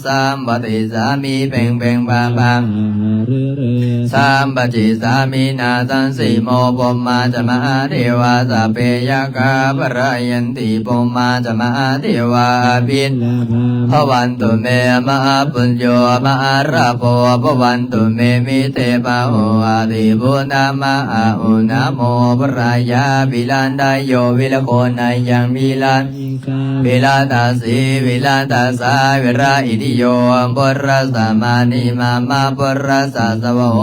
ສຳປະຕິສາມິ ເພັງເພັງ ພາພາ ອາ ອາ ລືລື ສຳປະຕິສາມິນາ ສັງສີໂມ ພົມມາຈະມະຫາເທວາ ສັບເພຍັກຂາ ພະລາຍັນຕິ ພົມມາຈະມະຫາເທວາ ອະພິລາພາ ພະວັນຕຸເມ ມະຫາປຸນໂຍ ມະຫາລາໂພ ພະວັນຕຸເມ ມິເຕພາໂຫ ອະທິພຸດທາມະຫາໂອ ນະໂມ ພະລາຍາ ວິລັນທະໂຍ ວິລະໂຄນາຍັງ ວິລະ ສາ ວິລະຕາສີ ວິລະຕາສາ ວິລະອິດທິໂຍ ປຸດທະສະມານິ ມະມະ ປຸດທະສະ ສະວະໂຫ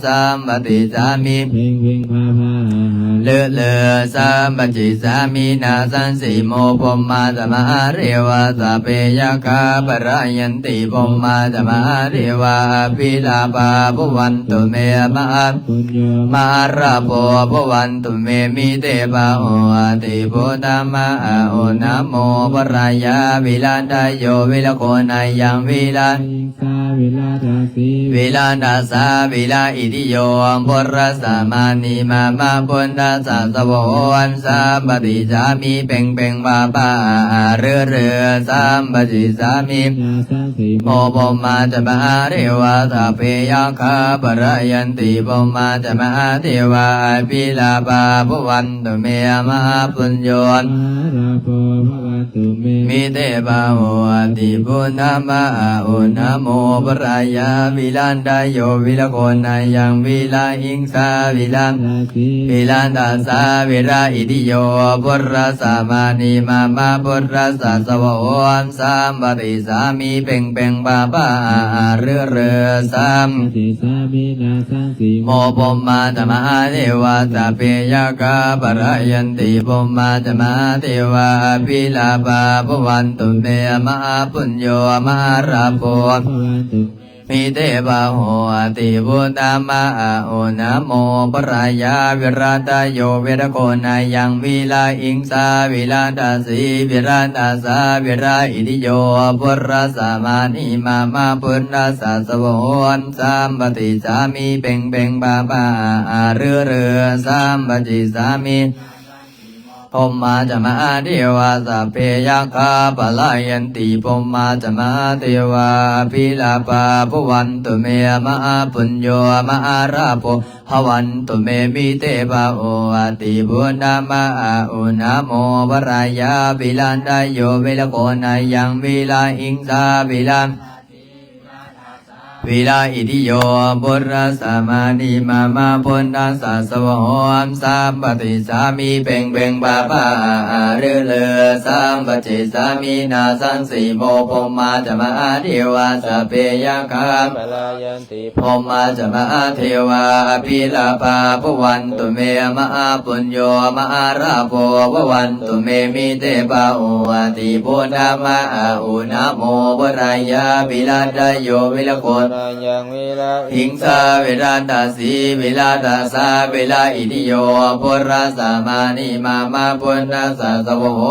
ສຳປະຕິສາມິ ເພັງເພັງ ພາພາ ອາ ອາ ລືລື ສຳປະຕິສາມິນາ ສັງສີໂມ ພົມມາຈະມະຫາເທວາ ສັບເພຍັກຂາ ພະລາຍັນຕິ ພົມມາຈະມະຫາເທວາ ອະພິລາພາ ພະວັນຕຸເມ ມະຫາ ປຸນໂຍ ມະຫາລາໂພ ພະວັນຕຸເມ ມິເຕພາໂຫ ອະທິພຸດທາມະຫາໂອ ນະໂມ ພະລາຍາ ວິລັນທະໂຍ ວິລະໂຄນາຍັງ ວິລະ ສາ ວິລະຕາສີ ວິລະຕາສາ ວິລະອິດທິໂຍ ປຸດທະສະມານິ ມະມະ ປຸດທະສະ ສະວະໂຫ ສຳປະຕິສາມິ ເພັງເພັງ ພາພາ ອາ ອາ ລືລື ສຳປະຕິສາມິ ໂມ ພົມມາຈະມະຫາເທວາ ສັບເພຍັກຂາ ພະລາຍັນຕິ ພົມມາຈະມະຫາເທວາ ອະພິລາພາ ພະວັນຕຸເມ ມະຫາປຸນໂຍ ມະຫາລາໂພ ພະວັນຕຸເມ ມິເຕພາໂຫ ອະທິພຸດທາມະຫາໂອ ນະໂມ ພະລາຍາ ວິລັນທະໂຍ ວິລະໂຄນາຍັງ ວິລະຫິງສາ ວິລະ ຕາສີ ວິລະຕາສາ ວິລະອິດທິໂຍ ພຸດທະສະມານິ ມະມະ ພຸດທະສະ ສະວະໂຫ ສຳປະຕິສາມິ ເພັງເພັງ ພາພາ ອາ ອາ ລືລື ສຳປະຕິສາມິນາ ສັງສີໂມ ໂມ ພົມມາຈະມະຫາເທວາ ສັບເພຍັກຂາ ພະລາຍັນຕິ ພົມມາຈະມະຫາເທວາ ອະພິລາພາ ພະວັນຕຸເມ ມະຫາປຸນໂຍ ມະຫາລາໂພ ພະວັນຕຸ ມິເຕພາໂຫ ອະທິພຸດທາມະຫາໂອ ນະໂມ ພະລາຍາ ວິລັດຕະໂຍ ວິລະໂຄນາຍັງ ວິລະຫິງສາ ວິລະຕາສີ ວິລະຕາສາ ວິລະອິດທິໂຍ ພຸດທະສະມານິ ມະມະ ພຸດທະສະ ສະວະໂຫ ສຳປະຕິສາມິ ເພັງເພັງ ພາພາ ອາ ອາ ລືລື ສຳປະຕິສາມິ ພົມມາຈະມະຫາເທວາ ສັບເພຍັກຂາ ພະລາຍັນຕິ ພົມມາຈະມະຫາເທວາ ອະພິລາພາ ພະວັນຕຸເມ ມະຫາປຸນໂຍ ມະຫາລາໂພ ພະວັນຕຸເມ ມິເຕພາໂຫ ອະທິພຸດທາມະຫາໂອ ນະໂມ ພະລາຍາ ວິລັນທະໂຍ ວິລະໂຄນາຍັງ ວິລະຫິງສາ ວິລະ ວິລາອິຕິໂຍ ປຸດທະສະມານີມາມະ ພຸດທະສະສະວະໂຫ ສຳປະຕິສສາມິ ເພັງເພັງປະປະອາອາລືລື ສຳປະຕິສສາມິ ນາສັງສີໂມ ພົມມາຈະມະຫາເທວາ ສັບເພຍັກຂາ ພະລາຍັນຕິ ພົມມາຈະມະຫາເທວາ ອະພິລາພາ ພະວັນຕຸເມ ມະຫາປຸນໂຍ ມະຫາລາໂພ ພະວັນຕຸເມ ມິເຕພາໂຫ ອະທິພຸນທາມະອາຫຸນາໂມ ພຸດທາຍາ ວິລັດຕະໂຍ ວິລະໂຄ ນາຍັງ ວິລະອິງສາ ວິລັດຕະສີ ວິລັດຕະສາ ວິລະອິຕິໂຍ ພຸດທະສະມານີມາມະ ພຸດທະສະສະວະໂຫ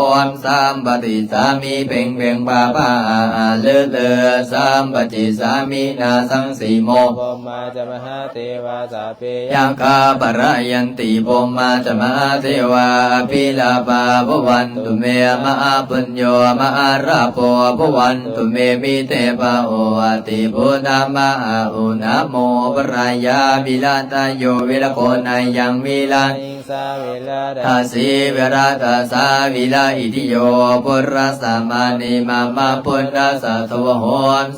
ສຳປະຕິສສາມິ ເພັງເພັງປະປະອາອາລືລື ສຳປະຕິສສາມິ ນາສັງສີໂມ ພົມມາຈະມະຫາເທວາ ສັບເພຍັກຂາ ພະລາຍັນຕິ ພົມມາຈະມະຫາເທວາ ອະພິລາພາ ພະວັນຕຸເມ ມະຫາປຸນໂຍ ມະຫາລາໂພ ພະວັນຕຸເມ ມິເຕພາໂຫ ອະທິພຸນທາມະອາຫຸນາໂມ ພຸດທາຍາ ວິລັດຕະໂຍ ວິລະໂຄ ນາຍັງ ວິລະອິງສາ ວິລັດຕະສີ ວິລັດຕະສາ ວິລະອິຕິໂຍ ພຸດທະສະມານີມາມະ ພຸດທະສະສະວະໂຫ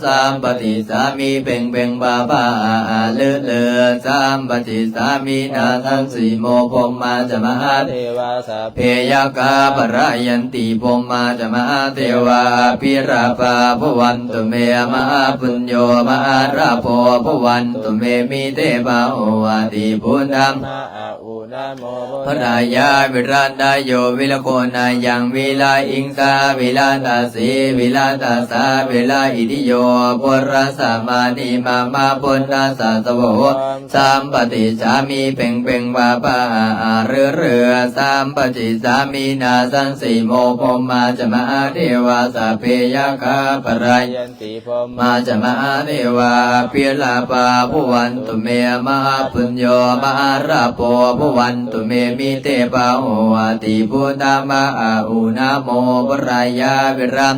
ສຳປະຕິສສາມິ ເພັງເພັງປະປະອາອາລືລື ສຳປະຕິສສາມິ ນາສັງສີໂມ ພົມມາຈະມະຫາເທວາ ສັບເພຍັກຂາ ພະລາຍັນຕິ ພົມມາຈະມະຫາເທວາ ອະພິລາພາ ພະວັນຕຸເມ ມະຫາປຸນໂຍ ມະຫາລາໂພ ພະວັນຕຸເມ ມິເຕພາໂຫ ອະທິພຸນທາມະອາຫຸນາໂມ ພຸດທາຍາ ວິລັດຕະໂຍ ວິລະໂຄ ນາຍັງ ວິລະອິງສາ ວິລັດຕະສີ ວິລັດຕະສາ ວິລະອິຕິໂຍ ພຸດທະສະມານີມາມະ ພຸດທະສະສະວະໂຫ ສຳປະຕິສສາມິ ເພັງເພັງປະປະອາອາລືລື ສຳປະຕິສສາມິ ນາສັງສີໂມ ພົມມາຈະມະຫາເທວາ ສັບເພຍັກຂາ ພະລາຍັນຕິ ພົມມາຈະມະຫາເທວາ ອະພິລາພາ ພະວັນຕຸເມ ມະຫາປຸນໂຍ ມະຫາລາໂພ ພະວັນຕຸເມ ມິເຕພາໂຫ ອະທິພຸນທາມະອາຫຸນາໂມ ພຸດທາຍາ ວິລັດ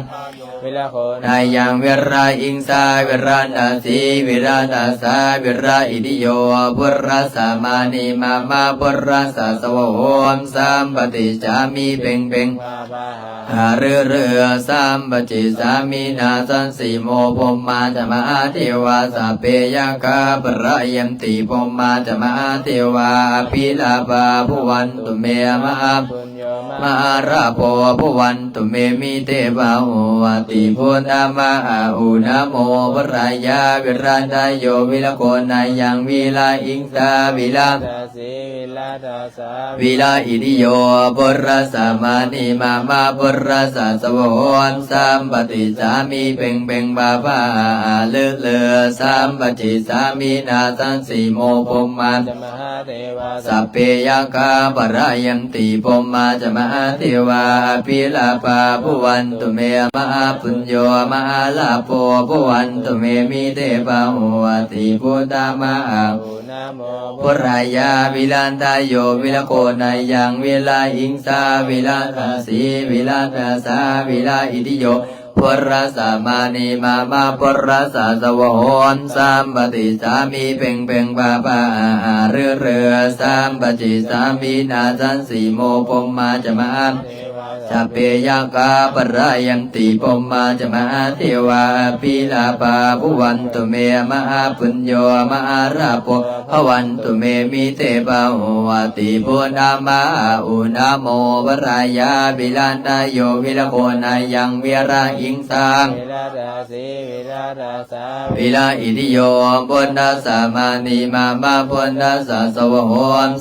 ວິລະໂຄ ນາຍັງ ວິລະອິງສາ ວິລັດຕະສີ ວິລັດຕະສາ ວິລະອິຕິໂຍ ພຸດທະສະມານີມາມະ ພຸດທະສະສະວະໂຫ ສຳປະຕິສສາມິ ເພັງເພັງ ອາລືລື ສຳປະຕິສສາມິ ນາສັງສີໂມ ພົມມາຈະມະຫາເທວາ ສັບເພຍັກຂາ ພະລາຍັນຕິ ພົມມາຈະມະຫາເທວາ ອະພິລາພາ ພະວັນຕຸເມ ມະຫາ ມະຫາລາໂພ ພະວັນຕຸເມ ມິເຕພາໂຫ ອະທິພຸນທາມະອາຫຸນາໂມ ພຸດທາຍາ ວິລັດຕະໂຍ ວິລະໂຄ ນາຍັງ ວິລະອິງສາ ວິລະ ວິລະອິຕິໂຍ ພຸດທະສະມານີມາມະ ພຸດທະສະສະວະໂຫ ສຳປະຕິສສາມິ ເພັງເພັງປະປະອາອາລືລື ສຳປະຕິສສາມິ ນາສັງສີໂມ ພົມມາຈະມະຫາ ເທວາ ສັບເພຍັກຂາ ພະລາຍັນຕິ ພົມມາຈະມະຫາເທວາ ອະພິລາພາ ພະວັນຕຸເມ ມະຫາປຸນໂຍ ມະຫາລາໂພ ພະວັນຕຸເມ ມິເຕພາໂຫ ອະທິພຸນທາມະອາຫຸນາໂມ ພຸດທາຍາ ວິລັນຕະໂຍ ວິລະໂຄນາຍັງ ວິລະອິງສາ ວິລັນຕະສີ ວິລັນຕະສາ ວິລະອິຕິໂຍ ພຸດທະສະມານີມາມະ ພຸດທະສະສະວະໂຫ ສຳປະຕິສສາມິ ເພັງເພັງປະປະອາອາລືລື ສຳປະຕິສສາມິ ນາສັງສີໂມ ພົມມາຈະມະຫາ ສັບເພຍັກຂາ ພະລາຍັນຕິ ພົມມາຈະມະຫາເທວາ ອະພິລາພາ ພະວັນຕຸເມ ມະຫາປຸນໂຍ ມະຫາລາໂພ ພະວັນຕຸເມ ມິເຕພາໂຫ ອະທິພຸນທາມະອາຫຸນາໂມ ພຸດທາຍາ ວິລັນຕະໂຍ ວິລະໂຄນາຍັງ ວິລະອິງສາ ວິລະອິຕິໂຍ ພຸດທະສະມານີມາມະ ພຸດທະສະສະວະໂຫ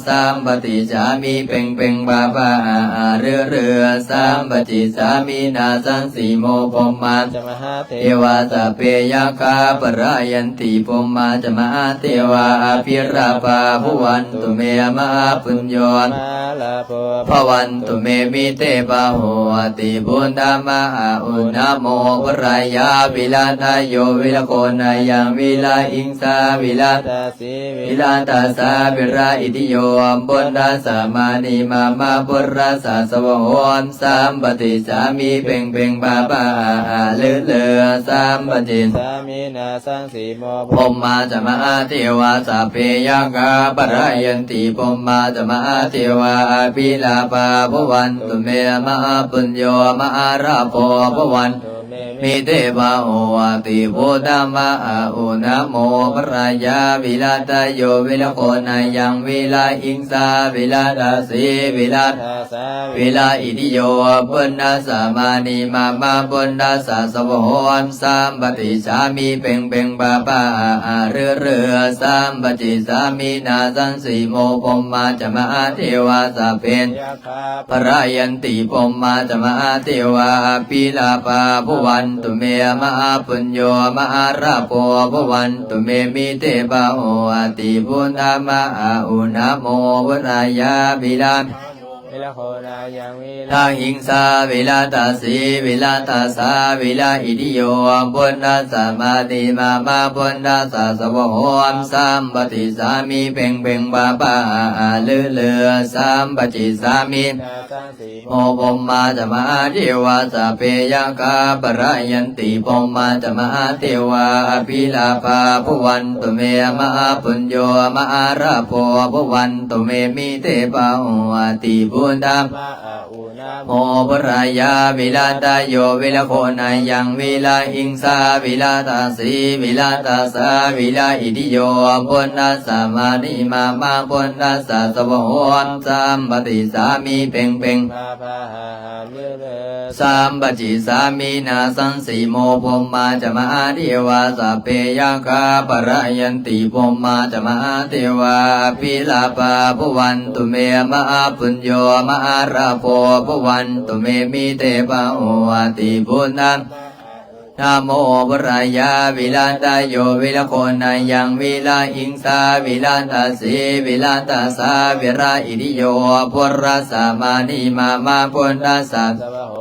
ສຳປະຕິສສາມິ ເພັງເພັງປະປະອາອາລືລື ສຳປະຕິສສາມິ ນາສັງສີໂມ ພົມມາຈະມະຫາເທວາ ສັບເພຍັກຂາ ພະລາຍັນຕິ ພົມມາຈະມະຫາເທວາ ອະພິລາພາ ພະວັນຕຸເມ ມະຫາປຸນໂຍ ພະວັນຕຸເມ ມິເຕພາໂຫ ອະທິພຸນທາມະອາຫຸນາໂມ ພຸດທາຍາ ວິລັນຕະໂຍ ວິລະໂຄນາຍັງ ວິລະອິງສາ ວິລັນຕະສີ ວິລັນຕະສາ ວິລະອິຕິໂຍ ພຸດທະສະມານີມາມະ ພຸດທະສະສະວະໂຫ ສຳປະຕິສສາມິ ເພັງເພັງປະປະອາອາລືລື ສຳປະຕິສສາມິ ນາສັງສີໂມ ພົມມາຈະມະຫາເທວາ ສັບເພຍັກຂາ ພະລາຍັນຕິ ພົມມາຈະມະຫາເທວາ ອະພິລາພາ ພະວັນຕຸເມ ມະຫາປຸນໂຍ ມະຫາລາໂພ ພະວັນ มิเต บาโห อติ พุทธัมมะ อาหุ นะโม ปะรายา วิรัตโย วิรโค นายัง วิรหิงสา วิรตสีวิรัต วิระอิทิโย พุทธัสสะ มานิ มะมะ พุทธัสสะ สวะโห สัมปะติสสามิ เพ็งเพ็ง ปะปะ อะอะ ฤะฤะ สัมปะติสสามิ นาสังสีโม พรหมาจะ มหาเทวา สัพเพ พะระยันติ พรหมาจะ มหาเทวา อภิลาภา ภวันตุเม มหาปุญโญ มหาลาโภ ภวันตุเม มิเต บาโห อติ พุทธัมมะ อาหุ นะโม ปะรายา วิรัต วิรโค นายัง วิรหิงสา วิรตสีวิรตสา วิรอิทิโย พุทธัสสะ มานิ มะมะ พุทธัสสะ สวะโห สัมปะติสสามิ เพ็งเพ็ง ปะปะ อะอะ ฤะฤะ สัมปะติสสามิ นาสังสีโม พรหมาจะ มหาเทวา สัพเพยักขา พะระยันติ พรหมาจะ มหาเทวา อภิลาภา ภวันตุเม มหาปุญโญ มหาลาโภ ภวันตุเม มิเต บาโห อติ พุทธัมมะ อาหุ นะโม ปะรายา วิรัตโย วิรโค นายัง วิรหิงสา วิรตสีวิรตสา วิรอิทิโย พุทธัสสะ มานิ มะมะ พุทธัสสะ สวะโห สัมปะติสสามิ เพ็งเพ็ง ปะปะ อะอะ ฤะฤะ สัมปะติสสามิ นาสังสีโม พรหมาจะ มหาเทวา สัพเพยักขา พะระยันติ พรหมาจะ มหาเทวา อภิลาภา ภวันตุเม มหาปุญโญ มหาลาโภ ภวันตุเม มิเต บาโห อติ พุทธัมมะ นะโม ปะรายา วิรัตโย วิรโค นายัง วิรหิงสา วิรตสีวิรตสา วิรอิทิโย พุทธัสสะ มานิ มะมะ พุทธัสสะ สวะโห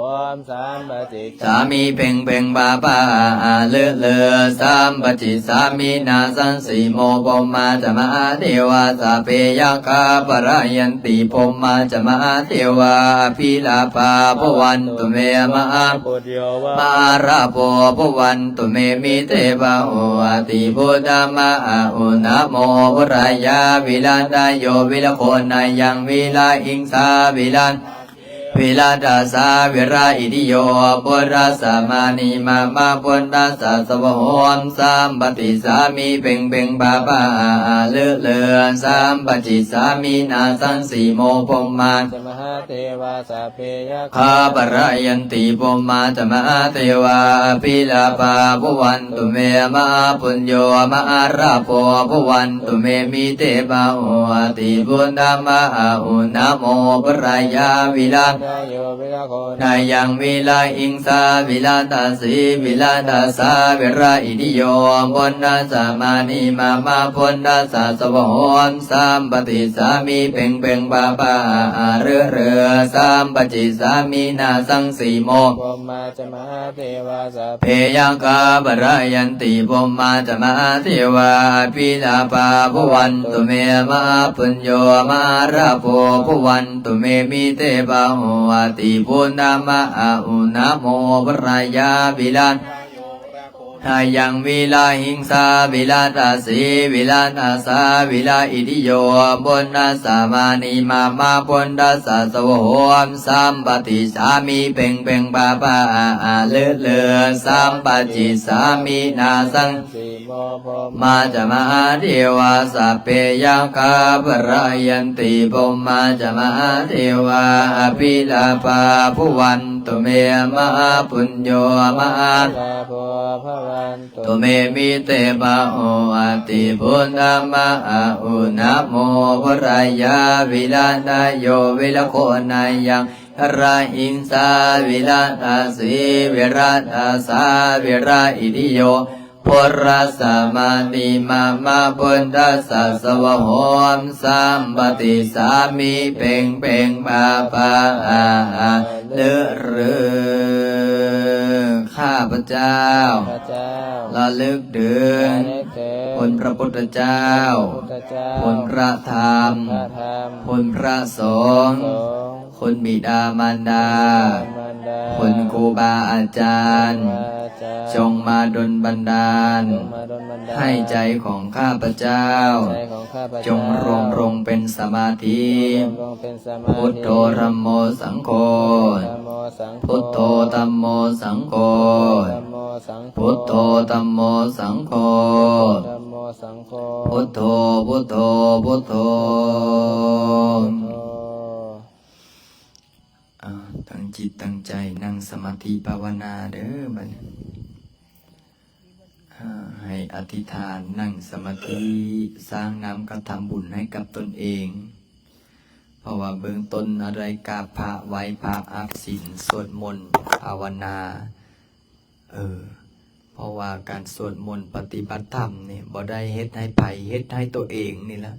สัมปะติสสามิ เพ็งเพ็ง ปะปะ อะอะ ฤะฤะ สัมปะติสสามิ นาสังสีโม พรหมาจะ มหาเทวา สัพเพยักขา พะระยันติ พรหมาจะ มหาเทวา อภิลาภา ภวันตุเม มหาปุญโญ มหาลาโภ ภวันตุเม มิเต บาโห อติ พุทธัมมะ อาหุ นะโม ปะรายา วิรัตโย วิรโค นายัง วิรหิงสา วิรัต วิรตสา วิรอิทิโย พุทธัสสะ มานิ มะมะ พุทธัสสะ สวะโห สัมปะติสสามิ เพ็งเพ็ง ปะปะ อะอะ ฤะฤะ สัมปะติสสามิ นาสังสีโม พรหมาจะ มหาเทวา สัพเพยักขา พะระยันติ พรหมาจะ มหาเทวา อภิลาภา ภวันตุเม มหาปุญโญ มหาลาโภ ภวันตุเม มิเต บาโห อติ พุทธัมมะ อาหุ นะโม ปะรายา วิรัตโย วิรโค นายัง วิรหิงสา วิรตสีวิรตสา วิรอิทิโย พุทธัสสะ มานิ มะมะ พุทธัสสะ สวะโห สัมปะติสสามิ เพ็งเพ็ง ปะปะ อะอะ ฤะฤะ สัมปะติสสามิ นาสังสีโม พรหมาจะ มหาเทวา สัพเพยักขา พะระยันติ พรหมาจะ มหาเทวา อภิลาภา ภวันตุเม มหาปุญโญ มหาลาโภ ภวันตุเม มิเต บาโห อติ พุทธัมมะ อาหุ นะโม ปะรายา วิรัต นายัง วิรหิงสา วิรตสีวิรตสา วิรอิทิโย พุทธัสสะ มานิ มะมะ พุทธัสสะ สวะโห สัมปะติสสามิ เพ็งเพ็ง ปะปะ อะอะ ฤะฤะ สัมปะติสสามิ นาสังสีโม พรหมาจะ มหาเทวา สัพเพยักขา พะระยันติ พรหมาจะ มหาเทวา อภิลาภา ภวันตุเม มหาปุญโญ มหาลาโภ ภวัน ตุเม มิเต บาโห อติ พุทธัมมะ อาหุ นะโม ปะรายา วิรัตโย วิรโค นายัง วิรหิงสา วิรตสีวิรตสา วิรอิทิโย พุทธัสสะ มานิ มะมะ พุทธัสสะ สวะโห สัมปะติสสามิ เพ็งเพ็ง ปะปะ อะอะ ฤะฤะ ข้าพเจ้า ข้าพเจ้า ระลึกถึง ระลึกถึง คุณพระพุทธเจ้า พระพุทธเจ้า คุณพระธรรม พระธรรม คุณพระสงฆ์ สงฆ์ คุณบิดามารดา บิดามารดา ຄຸນຄູບາອາຈານ ຈົ່ງມາດົນບັນດານ ໃຫ້ໃຈຂອງຂ້າພະເຈົ້າ ຈົ່ງລວມລົງເປັນສະມາທິ. ພຸດໂທ ທຳໂມ ສັງໂຄ ພຸດໂທ ທຳໂມ ສັງໂຄ ພຸດໂທ ທຳໂມ ສັງໂຄ ພຸດໂທ ພຸດໂທ ພຸດໂທ. ຕັ້ງຈິດຕັ້ງໃຈນັ່ງສະມາທິພາວະນາເດີ້ ບັດນີ້ ໃຫ້ອະທິຖານນັ່ງສະມາທິ ສ້າງນຳກະທຳບຸນໃຫ້ກັບຕົນເອງ ເພາະວ່າເບື້ອງຕົ້ນເຮົາໄດ້ກາບພະ ໄຫວ້ພະ ອາບສິນ ສວດມົນ ພາວະນາ ເອີ ເພາະວ່າການສວດມົນປະຕິບັດທຳນີ້ ບໍ່ໄດ້ເຮັດໃຫ້ໃຜ ເຮັດໃຫ້ຕົວເອງນີ້ລະ.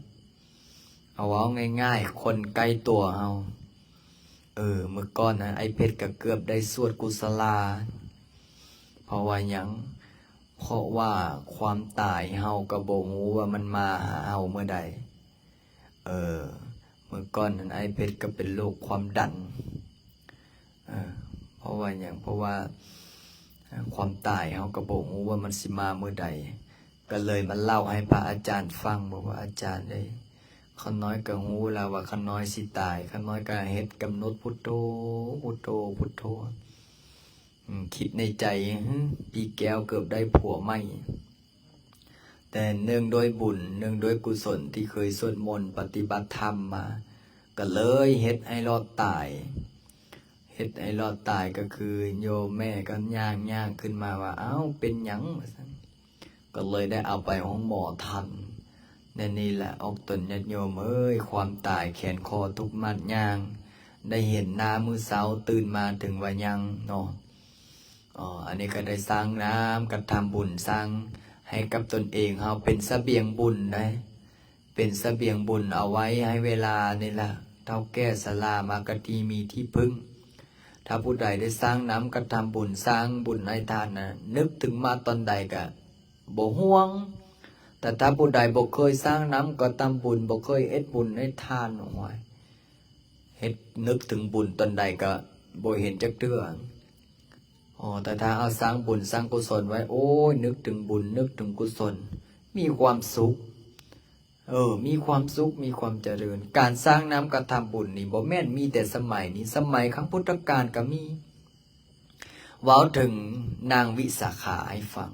ເອົາເວົ້າງ່າຍໆ ຄົນໃກ້ຕົວເຮົາ. ເອີ ມື້ກ່ອນນະ ອ້າຍເພັດກໍເກືອບໄດ້ສວດກຸສະລາ. ເພາະວ່າຫຍັງ? ເພາະວ່າຄວາມຕາຍເຮົາກໍບໍ່ຮູ້ວ່າມັນມາຫາເຮົາເມື່ອໃດ. ເອີ ມື້ກ່ອນນັ້ນ ອ້າຍເພັດກໍເປັນໂລກຄວາມດັນ. ເອີ ເພາະວ່າຫຍັງ? ເພາະວ່າ ເອີ ຄວາມຕາຍເຮົາກໍບໍ່ຮູ້ວ່າມັນຊິມາມື້ໃດ. ກໍເລີຍມາເລົ່າໃຫ້ພະອາຈານຟັງ ບອກວ່າ ອາຈານເອີຍ ຂ້ານ້ອຍກໍຮູ້ແລ້ວວ່າຂ້ານ້ອຍຊິຕາຍ, ຂ້ານ້ອຍກໍເຮັດກຳນົດພຸດໂທ ພຸດໂທ ພຸດໂທ. ອືມ ຄິດໃນໃຈ ຫື ປີແກ້ວເກີບໄດ້ຜົວໃໝ່. ແຕ່ເນື່ອງດ້ວຍບຸນ ເນື່ອງດ້ວຍກຸສົນທີ່ເຄີຍສວດມົນປະຕິບັດທຳມາ ກໍເລີຍເຮັດໃຫ້ລອດຕາຍ. ເຮັດໃຫ້ລອດຕາຍກໍຄືໂຍມແມ່ກໍຍ່າງໆຂຶ້ນມາວ່າ ອ້າວ ເປັນຫຍັງ? ວ່າຊັ້ນ. ກໍເລີຍໄດ້ເອົາໄປໂຮງໝໍທັນ. ແນວນີ້ແຫຼະ ອອກຕົນຍາດໂຍມເອີຍ ຄວາມຕາຍແຂນຄໍທຸກມັດຍ່າງ ໄດ້ເຫັນໜ້າມື້ເຊົ້າຕື່ນມາເຖິງວ່າຍັງເນາະ. ເອີ ອັນນີ້ກໍໄດ້ສ້າງນຳກະທຳບຸນ ສ້າງໃຫ້ກັບຕົນເອງເຮົາເປັນສະບຽງບຸນໄດ໋. ເປັນສະບຽງບຸນເອົາໄວ້ໃຫ້ເວລານີ້ລະ ເຖົ້າແກ່ຊະລາມາກະທີ່ມີທີ່ເພິ່ງ. ຖ້າຜູ້ໃດໄດ້ສ້າງນຳກະທຳບຸນ ສ້າງບຸນໃຫ້ທານນະ ນຶກເຖິງມາຕອນໃດກະບໍ່ຫ່ວງ. ແຕ່ຖ້າຜູ້ໃດບໍ່ເຄີຍສ້າງນຳກະທຳບຸນ ບໍ່ເຄີຍເຮັດບຸນໃຫ້ທານ ໂອ້ຍ ເຮັດ ນຶກເຖິງບຸນຕອນໃດກະບໍ່ເຫັນຈັກເທື່ອ. ອໍ ແຕ່ຖ້າເຮົາສ້າງບຸນສ້າງກຸສົນໄວ້ ໂອ້ຍ ນຶກເຖິງບຸນ ນຶກເຖິງກຸສົນ ມີຄວາມສຸກ. ເອີ ມີຄວາມສຸກ ມີຄວາມຈະເລີນ. ການສ້າງນຳກະທຳບຸນນີ້ ບໍ່ແມ່ນມີແຕ່ສະໄໝນີ້ ສະໄໝຄັ້ງພຸດທະການກໍມີ. ເວົ້າເຖິງນາງວິສາຂາໃຫ້ຟັງ.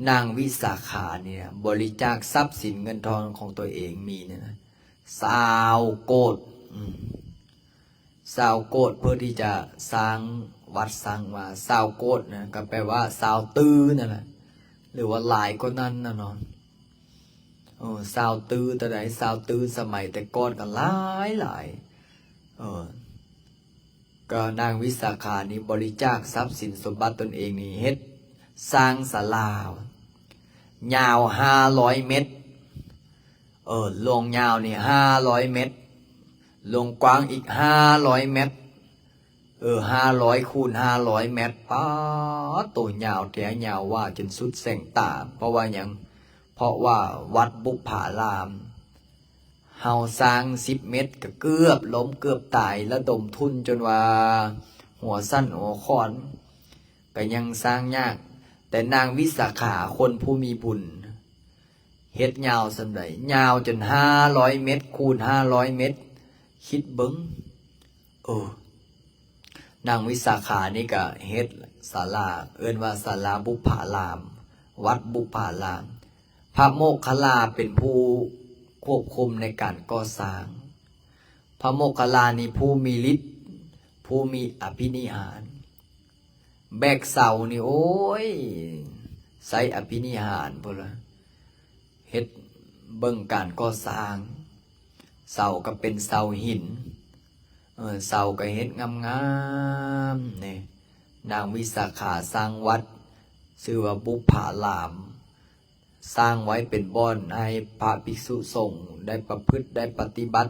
ນາງວິສາຂານີ້ນະ ບໍລິຈາກຊັບສິນເງິນທອງຂອງຕົວເອງມີນີ້ນະ ຊາວໂກດ. ອືມ. ຊາວໂກດ ເພື່ອທີ່ຈະສ້າງວັດສ້າງວາ. ຊາວໂກດນະ ກໍແປວ່າຊາວຕື້ນັ້ນແຫຼະ ຫຼືວ່າຫຼາຍກວ່ານັ້ນນະເນາະ. ເອີ ຊາວຕື້ເທົ່າໃດ? ຊາວຕື້ສະໄໝແຕ່ກ່ອນກໍຫຼາຍໆ. ເອີ ກໍນາງວິສາຂານີ້ບໍລິຈາກຊັບສິນສົມບັດຕົນເອງນີ້ ເຮັດສ້າງສາລາ ຍາວຫ້າຮ້ອຍເມັດ. ເອີ ລວງຍາວນີ້ຫ້າຮ້ອຍເມັດ ລວງກວ້າງອີກຫ້າຮ້ອຍເມັດ. ເອີ ຫ້າຮ້ອຍຄູນຫ້າຮ້ອຍເມັດ. ປາດໂຕ ຍາວແທ້ຍາວວ່າຈົນສຸດແສງຕາ. ເພາະວ່າຫຍັງ? ເພາະວ່າວັດບຸບຜາລາມ ເຮົາສ້າງສິບເມັດກໍເກືອບລົ້ມເກືອບຕາຍ ລະດົມທຶນຈົນວ່າຫົວສັ່ນຫົວຂອນ ກໍຍັງສ້າງຍາກ. ແຕ່ນາງວິສາຂາ ຄົນຜູ້ມີບຸນ ເຮັດຍາວສ່ຳໃດ? ຍາວຈົນຫ້າຮ້ອຍເມັດ ຄູນຫ້າຮ້ອຍເມັດ. ຄິດເບິ່ງ ເອີ ນາງວິສາຂານີ້ກະເຮັດສາລາ ເອີ້ນວ່າສາລາບຸບຜາລາມ ວັດບຸບຜາລາມ. ພະໂມກຄະລາເປັນຜູ້ຄວບຄຸມໃນການກໍ່ສ້າງ. ພະໂມກຄະລານີ້ຜູ້ມີລິດ ຜູ້ມີອະພິນິຫານ. ແບກເສົານີ້ ໂອ້ຍ ໃຊ້ອະພິນິຫານພຸ້ນລະ ເຮັດເບິ່ງການກໍ່ສ້າງ. ເສົາກໍເປັນເສົາຫີນ ເອີ ເສົາກໍເຮັດງາມໆ ນີ້. ນາງວິສາຂາສ້າງວັດ ຊື່ວ່າບຸບຜາລາມ. ສ້າງໄວ້ເປັນບ່ອນໃຫ້ພະພິກສຸສົງໄດ້ປະພຶດ ໄດ້ປະຕິບັດ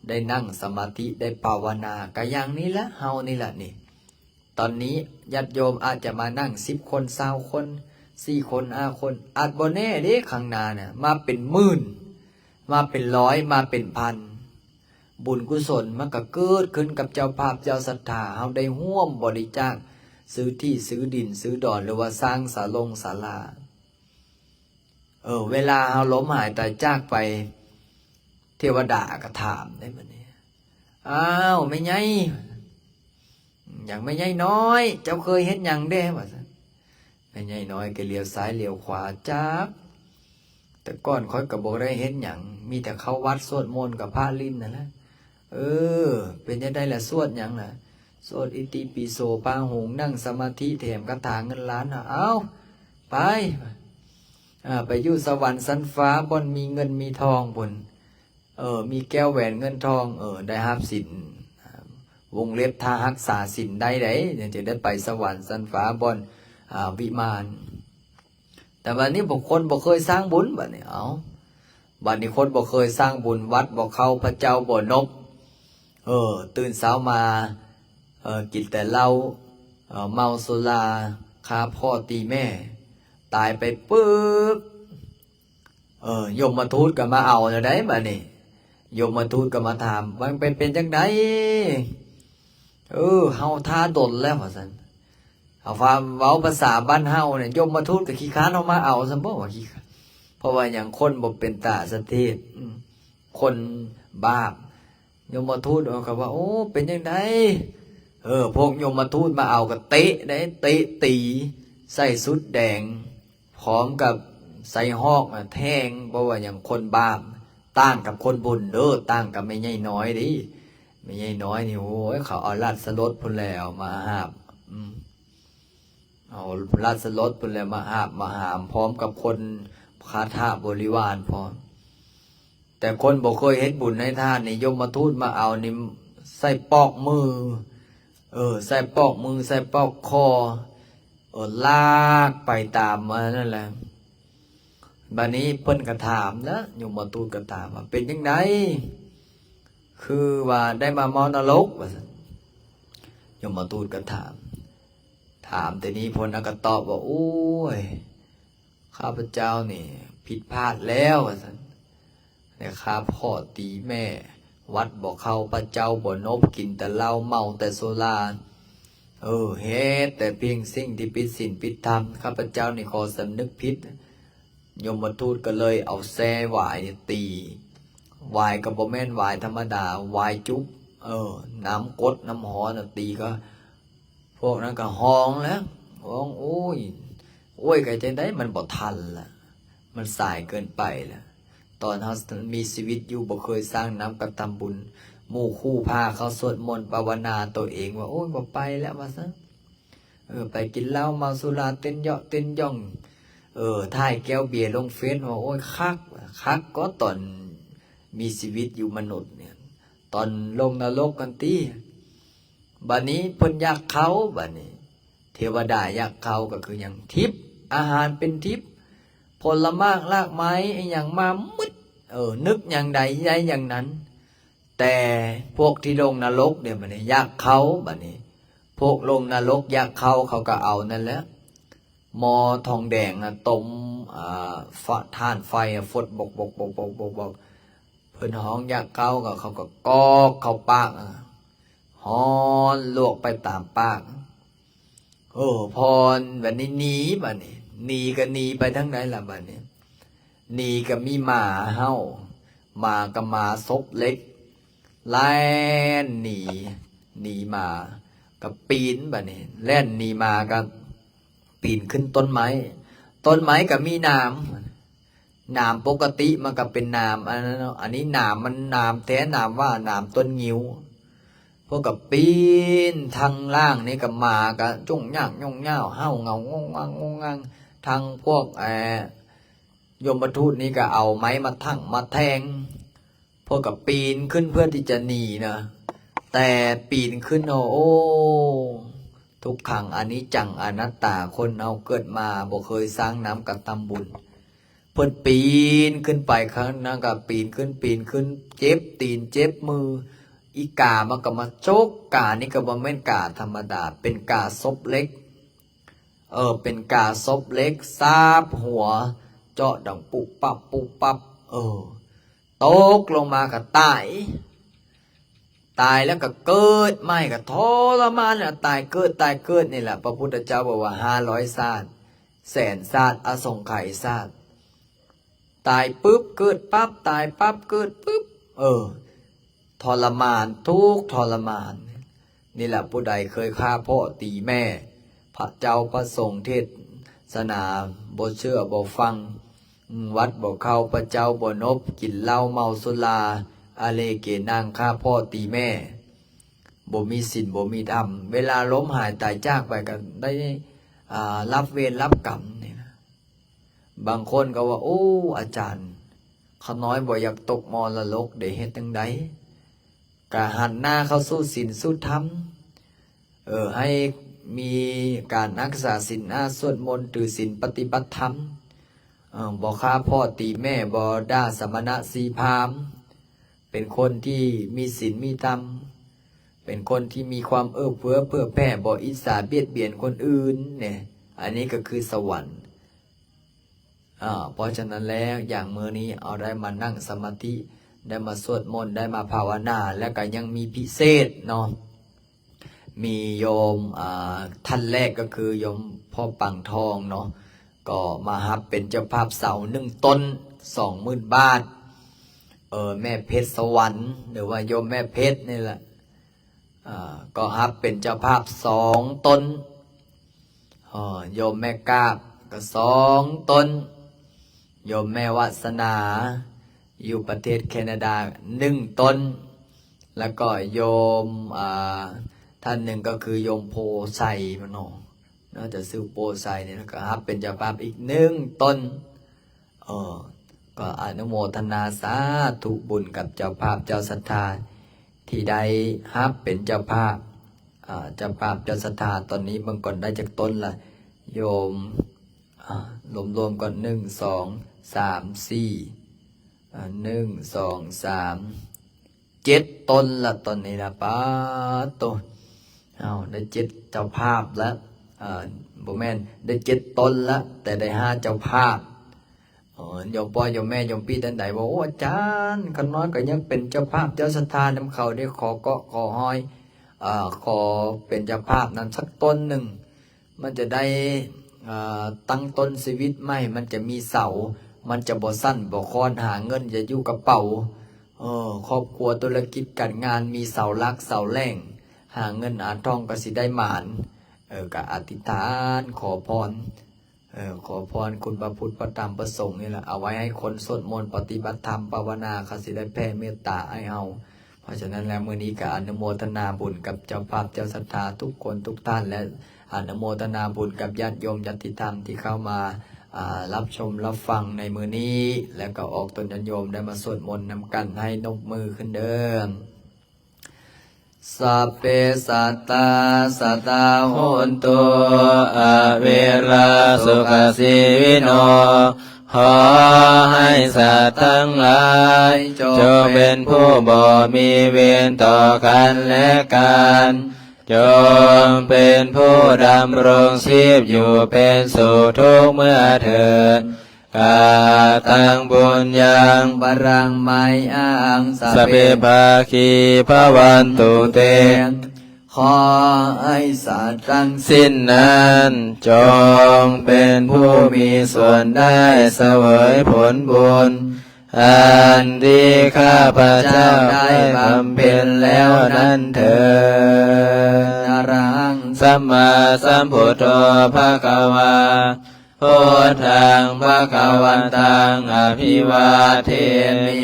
ໄດ້ນັ່ງສະມາທິ ໄດ້ພາວະນາ ກະຢ່າງນີ້ລະ ເຮົານີ້ລະນີ້. ຕອນນີ້ຍາດໂຍມອາດຈະມານັ່ງສິບຄົນ ຊາວຄົນ ສີ່ຄົນ ຫ້າຄົນ ອາດບໍ່ແນ່ເດ້ ຂ້າງໜ້ານະ ມາເປັນໝື່ນ ມາເປັນຮ້ອຍ ມາເປັນພັນ. ບຸນກຸສົນມັນກໍເກີດຂຶ້ນກັບເຈົ້າພາບເຈົ້າສັດທາ. ເຮົາໄດ້ຮ່ວມບໍລິຈາກຊື້ທີ່ຊື້ດິນຊື້ດອນ ຫຼືວ່າສ້າງສາລົງສາລາ. ເອີ ເວລາເຮົາລົ້ມຫາຍຕາຍຈາກໄປ ເທວະດາກໍຖາມເດ້ບັດນີ້, ອ້າວ ແມ່ໃຫຍ່ ຫຍັງແມ່ໃຫຍ່ນ້ອຍ ເຈົ້າເຄີຍເຮັດຫຍັງແດ່? ວ່າຊັ້ນ. ແມ່ໃຫຍ່ນ້ອຍກໍຫຼຽວຊ້າຍຫຼຽວຂວາ, ຈັກ ແຕ່ກ່ອນຂ້ອຍກໍບໍ່ໄດ້ເຮັດຫຍັງ, ມີແຕ່ເຂົ້າວັດສວດມົນກັບພະຫຼິ້ນນັ້ນແຫຼະ. ເອີ ເປັນຈັ່ງໃດລະ? ສວດຫຍັງລະ? ສວດອິຕິປິໂສປາຫຸງ, ນັ່ງສະມາທິ, ແຖມຄາຖາເງິນລ້ານ. ເອົາ ໄປ ອ່າ ໄປຢູ່ສະຫວັນຊັ້ນຟ້າ ບ່ອນມີເງິນມີທອງພຸ້ນ. ເອີ ມີແກ້ວແຫວນເງິນທອງ, ເອີ ໄດ້ຮັບສິນ, ວົງເລັບ ຖ້າຮັກສາສິນໄດ້ໃດ໋ ຈັ່ງຈະໄດ້ໄປສະຫວັນຊັ້ນຟ້າ ບ່ອນ ອ່າ ວິມານ. ແຕ່ບັດນີ້ພວກຄົນບໍ່ເຄີຍສ້າງບຸນ ບັດນີ້ ເອົາ ບັດນີ້ຄົນບໍ່ເຄີຍສ້າງບຸນ, ວັດບໍ່ເຂົ້າ ພະເຈົ້າບໍ່ນົບ, ເອີ ຕື່ນເຊົ້າມາ ເອີ ກິນແຕ່ເຫຼົ້າ ເອີ ເມົາສຸລາ, ຂ້າພໍ່ຕີແມ່ ຕາຍໄປປຶບ ເອີ ຍົມມະທູດກໍມາເອົາແລ້ວໃດ໋ ບັດນີ້. ຍົມມະທູດກໍມາຖາມ ມັນເປັນ ເປັນຈັ່ງໃດ? ເອີ ເຮົາຖ້າດົນແລ້ວ ວ່າຊັ້ນ. ເຮົາວ່າເວົ້າພາສາບ້ານເຮົານີ້ ຍົມມະທູດກໍຂີ້ຄ້ານເຮົາມາເອົາຊັ້ນບໍ ວ່າຂີ້ຄ້ານ. ເພາະວ່າຫຍັງ? ຄົນບໍ່ເປັນຕາສະເທດ ອືມ ຄົນບາບ. ຍົມມະທູດເຂົາກໍວ່າ ໂອ້ ເປັນຈັ່ງໃດ? ເອີ ພວກຍົມມະທູດມາເອົາກໍເຕະໄດ໋ ເຕະຕີ ໃສ່ຊຸດແດງ ພ້ອມກັບໃສ່ຫອກນະແທງ. ເພາະວ່າຫຍັງ? ຄົນບາບ ຕ່າງກັບຄົນບຸນເດີ ຕ່າງກັບແມ່ໃຫຍ່ນ້ອຍເດ້. ແມ່ໃຫຍ່ນ້ອຍນີ້ ໂອ້ຍ ເຂົາເອົາລາຊະລົດພຸ້ນແຫຼະມາຫາບ ອືມ ເອົາລາຊະລົດພຸ້ນແຫຼະມາຫາບມາຫາມ ພ້ອມກັບຄົນຄາຖາບໍລິວານພ້ອມ. ແຕ່ຄົນບໍ່ເຄີຍເຮັດບຸນໃຫ້ທານນີ້ ຍົມມະທູດມາເອົານີ້ ໃສ່ປອກມື ເອີ ໃສ່ປອກມື ໃສ່ປອກຄໍ ເອີ ລາກໄປຕາມອັນນັ້ນແຫຼະ. ບາດນີ້ເພິ່ນກໍຖາມນະ ຍົມມະທູດກໍຖາມວ່າ ເປັນຈັ່ງໃດ ຄືວ່າໄດ້ມາເມົານະລົກ ວ່າຊັ້ນ. ຍົມມະທູດກໍຖາມ ຖາມແຕ່ນີ້ເພິ່ນກໍຕອບວ່າ ໂອ້ຍ ຂ້າພະເຈົ້ານີ້ຜິດພາດແລ້ວ ວ່າຊັ້ນ. ແລະ ຂ້າພໍ່ຕີແມ່ ວັດບໍ່ເຂົ້າ ພະເຈົ້າບໍ່ນົບ ກິນແຕ່ເຫຼົ້າ ເມົາແຕ່ສຸລາ ເອີ ເຮັດແຕ່ພຽງສິ່ງທີ່ຜິດສິນຜິດທຳ. ຂ້າພະເຈົ້ານີ້ຂໍສຳນຶກຜິດ. ຍົມມະທູດກໍເລີຍເອົາແສ້ຫວາຍຕີ. ຫວາຍກໍບໍ່ແມ່ນຫວາຍທຳມະດາ ຫວາຍຈຸບ ເອີ ນ້ຳກົດນ້ຳຮ້ອນນະ ຕີກໍ ພວກນັ້ນກໍຮ້ອງແລ້ວ ຮ້ອງ ໂອ້ຍ ໂອ້ຍ ກໍຈັ່ງໃດ ມັນບໍ່ທັນລະ ມັນສາຍເກີນໄປລະ. ຕອນເຮົາມີຊີວິດຢູ່ ບໍ່ເຄີຍສ້າງນຳກະທຳບຸນ ໝູ່ຄູ່ພາເຂົ້າສວດມົນພາວະນາໂຕເອງວ່າ ໂອ້ຍ ບໍ່ໄປແລ້ວ ວ່າຊັ້ນ. ເອີ ໄປກິນເຫຼົ້າເມົາສຸລາ ເຕັ້ນເຍາະເຕັ້ນຢ່ອງ ເອີ ຖ່າຍແກ້ວເບຍລົງເຟສວ່າ ໂອ້ຍ ຄັກ ຄັກກວ່າຕອນມີຊີວິດຢູ່ມະນຸດນີ້ ຕອນລົງນະລົກຫັ້ນຕິ. ບາດນີ້ເພິ່ນຢາກເຂົ້າ ບາດນີ້ເທວະດາຢາກເຂົ້າກໍຄືຫຍັງ? ທິບ ອາຫານເປັນທິບ ຜົນລະໝາກລາກໄມ້ອີ່ຫຍັງມາໝົດ ເອີ ນຶກຫຍັງໃດໄດ້ຢ່າງນັ້ນ. ແຕ່ພວກທີ່ລົງນະລົກເດ ບາດນີ້ຢາກເຂົ້າ ບາດນີ້ພວກລົງນະລົກຢາກເຂົ້າ ເຂົາກໍເອົານັ້ນແຫຼະ ໝໍ້ທອງແດງນະ ຕົ້ມ ອ່າ ຟະ ຖ່ານໄຟອະ ຟົດບົກໆໆໆໆ ເພິ່ນຮ້ອງຢາກເຂົ້າ ກໍເຂົາກໍກອກເຂົ້າປາກ ຮ້ອນລວກໄປຕາມປາກ. ເອີ ພອນ ບາດນີ້ໜີ ບາດນີ້ໜີກໍໜີໄປທາງໃດລະ ບາດນີ້ໜີກໍມີໝາເຫົ່າ ໝາກໍໝາສົບເຫຼັກ ແລ່ນໜີ ໜີໝາກໍປີນ ບາດນີ້ແລ່ນໜີໝາກໍ ປີນຂຶ້ນຕົ້ນໄມ້ ຕົ້ນໄມ້ກໍມີໜາມ ໜາມປົກກະຕິມັນກໍເປັນໜາມອັນນັ້ນເນາະ ອັນນີ້ໜາມມັນໜາມແທ້ ໜາມວ່າໜາມຕົ້ນງິ້ວ. ພວກກໍປີນ ທາງລ່າງນີ້ກໍໝາກໍຈົງຍາກຍົງຍາວ ເຫົ່າເຫງົາງົງງັງງົງງັງ ທາງພວກ ເອີ ຍົມມະທູດນີ້ກໍເອົາໄມ້ມາຖັງມາແທງ ພວກກໍປີນຂຶ້ນເພື່ອທີ່ຈະໜີນະ ແຕ່ປີນຂຶ້ນ ໂອ້ ໂອ້ ທຸກຂັງ ອະນິດຈັງ ອະນັດຕາ ຄົນເຮົາເກີດມາບໍ່ເຄີຍສ້າງນຳກະທຳບຸນ ເພິ່ນປີນຂຶ້ນໄປ ຂ້າງນັ້ນກໍປີນຂຶ້ນ ປີນຂຶ້ນ ເຈັບຕີນເຈັບມື ອີກາມັນກໍມາຈົກ ການີ້ກໍບໍ່ແມ່ນກາທຳມະດາ ເປັນກາສົບເຫຼັກ ເອີ ເປັນກາສົບເຫຼັກ ສາບຫົວ ເຈາະດັງປຸບປັບ ປຸບປັບ ເອີ ຕົກລົງມາກໍຕາຍ ຕາຍແລ້ວກໍເກີດໃໝ່ ກໍທໍລະມານນະ ຕາຍເກີດ ຕາຍເກີດນີ້ແຫຼະ. ພະພຸດທະເຈົ້າບອກວ່າ ຫ້າຮ້ອຍຊາດ ແສນຊາດ ອະສົງໄຂຍຊາດ ຕາຍປຶບເກີດປັບ ຕາຍປັບເກີດປຶບ ເອີ ທໍລະມານ ທຸກທໍລະມານ. ນີ້ແຫຼະ ຜູ້ໃດເຄີຍຂ້າພໍ່ຕີແມ່ ພະເຈົ້າພະສົງເທດສະໜາບໍ່ເຊື່ອບໍ່ຟັງ ອາ ວັດບໍ່ເຂົ້າ ພະເຈົ້າບໍ່ນົບ ກິນເຫຼົ້າເມົາສຸລາ ອາເລເກນັງ ຂ້າພໍ່ຕີແມ່ ບໍ່ມີສິນບໍ່ມີທຳ ເວລາລົ້ມຫາຍຕາຍຈາກໄປກໍໄດ້ ອາ ຮັບເວນຮັບກຳນີ້ນະ. ບາງຄົນກໍວ່າ ໂອ້ ອາຈານ ຂ້ານ້ອຍບໍ່ຢາກຕົກມໍລະດົກເດ ເຮັດຈັ່ງໃດ? ກະຫັນໜ້າເຂົ້າສູ່ສິນສູ່ທຳ ເອີ ໃຫ້ມີການຮັກສາສິນຫ້າ ສວດມົນ ຖືສິນ ປະຕິບັດທຳ ເອີ ບໍ່ຂ້າພໍ່ຕີແມ່ ບໍ່ດ່າສະມະນະຊີພາມ ເປັນຄົນທີ່ມີສິນມີທຳ ເປັນຄົນທີ່ມີຄວາມເອື້ອເຟື້ອເຜື່ອແຜ່ ບໍ່ອິດສາບຽດບຽນຄົນອື່ນເນ ອັນນີ້ກໍຄືສະຫວັນ. ອາ ເພາະສະນັ້ນແລ້ວ ຢ່າງມື້ນີ້ເຮົາໄດ້ມານັ່ງສະມາທິ ໄດ້ມາສວດມົນ ໄດ້ມາພາວະນາ ແລ້ວກໍຍັງມີພິເສດເນາະ ມີໂຍມ ອາ ທ່ານແລກກໍຄືໂຍມພໍ່ປັງທອງເນາະ ກໍມາຮັບເປັນເຈົ້າພາບເສົາໜຶ່ງຕົ້ນ ສອງໝື່ນບາດ ເອີ ແມ່ເພັດສະຫວັນ ຫຼືວ່າໂຍມແມ່ເພັດນີ້ແຫຼະ ອາ ກໍຮັບເປັນເຈົ້າພາບສອງຕົ້ນ ເອີ ໂຍມແມ່ກາບກໍສອງຕົ້ນ ໂຍມແມ່ວາສະໜາ ຢູ່ປະເທດແຄນາດາ ໜຶ່ງຕົ້ນ ແລ້ວກໍໂຍມ ອາ ທ່ານໜຶ່ງກໍຄືໂຍມໂພໄຊເນາະ ໜ້າຈະຊື່ໂພໄຊນີ້ ແລ້ວກໍຮັບເປັນເຈົ້າພາບອີກໜຶ່ງຕົ້ນ. ເອີ ກໍອະນຸໂມທະນາສາທຸບຸນກັບເຈົ້າພາບເຈົ້າສັດທາ ທີ່ໄດ້ຮັບເປັນເຈົ້າພາບ ອາ ເຈົ້າພາບເຈົ້າສັດທາ. ຕອນນີ້ເບິ່ງກ່ອນໄດ້ຈັກຕົ້ນລະ ໂຍມ ອາ ລວມໆກ່ອນ ໜຶ່ງ ສອງ ສາມ ສີ່ ອາ ໜຶ່ງ ສອງ ສາມ ເຈັດຕົ້ນລະຕອນນີ້ນະ. ປາດໂຕ ເຮົາໄດ້ເຈັດເຈົ້າພາບລະ ເອີ ບໍ່ແມ່ນ ໄດ້ເຈັດຕົ້ນລະ ແຕ່ໄດ້ຫ້າເຈົ້າພາບ. ໂຍມພໍ່ໂຍມແມ່ໂຍມພີ່ທ່ານໃດວ່າ ໂອ້ ອາຈານ ຂ້ານ້ອຍກໍຍັງເປັນເຈົ້າພາບເຈົ້າສັດທານຳເຂົາເດ ຂໍເກາະຂໍຫອຍ ເອີ ຂໍເປັນເຈົ້າພາບນຳສັກຕົ້ນໜຶ່ງ ມັນຈະໄດ້ ເອີ ຕັ້ງຕົ້ນຊີວິດໃໝ່ ມັນຈະມີເສົາ ມັນຈະບໍ່ສັ່ນບໍ່ຄ້ອນ ຫາເງິນຈະຢູ່ກະເປົາ ເອີ ຄອບຄົວທຸລະກິດການງານມີເສົາຫຼັກເສົາແຫຼ່ງ ຫາເງິນຫາທອງກໍຊິໄດ້ໝານ. ເອີ ກໍອະທິດຖານຂໍພອນ ເອີ ຂໍພອນຄຸນພະພຸດພະທຳພະສົງນີ້ລະ ເອົາໄວ້ໃຫ້ຄົນສວດມົນປະຕິບັດທຳພາວະນາ ເຂົາຊິໄດ້ແຜ່ເມດຕາໃຫ້ເຮົາ. ເພາະສະນັ້ນແລ້ວ ມື້ນີ້ກໍອະນຸໂມທະນາບຸນກັບເຈົ້າພາບເຈົ້າສັດທາທຸກຄົນທຸກທ່ານ ແລະ ອະນຸໂມທະນາບຸນກັບຍາດໂຍມຍາດຕິທຳທີ່ເຂົ້າມາ ອາ ຮັບຊົມຮັບຟັງໃນມື້ນີ້ ແລະ ກໍອອກຕົນຍາດໂຍມໄດ້ມາສວດມົນນຳກັນ ໃຫ້ນົບມືຂຶ້ນເດີ. Sabbe sattā sadā hontu, averā sukhajīvino. ຂໍໃຫ້ສັດທັງຫຼາຍ ຈົ່ງເປັນຜູ້ບໍ່ມີເວນຕໍ່ກັນແລະກັນ, ຈົ່ງເປັນຜູ້ດຳລົງຊີບຢູ່ເປັນສຸກທຸກເມື່ອເທີ້ນ. Kataṃ puññaṃ balaṃ mayhaṃ, sabbe bhāgī bhavantu te. ຂໍໃຫ້ສັດທັງສິ້ນນັ້ນ ຈົ່ງເປັນຜູ້ມີສ່ວນໄດ້ສະເຫວີຍຜົນບຸນ ອັນທີ່ຂ້າພະເຈົ້າໄດ້ບຳເພັນແລ້ວນັ້ນເທີ້ນ. Arahaṃ sammāsambuddho bhagavā, buddhaṃ bhagavantaṃ abhivādemi.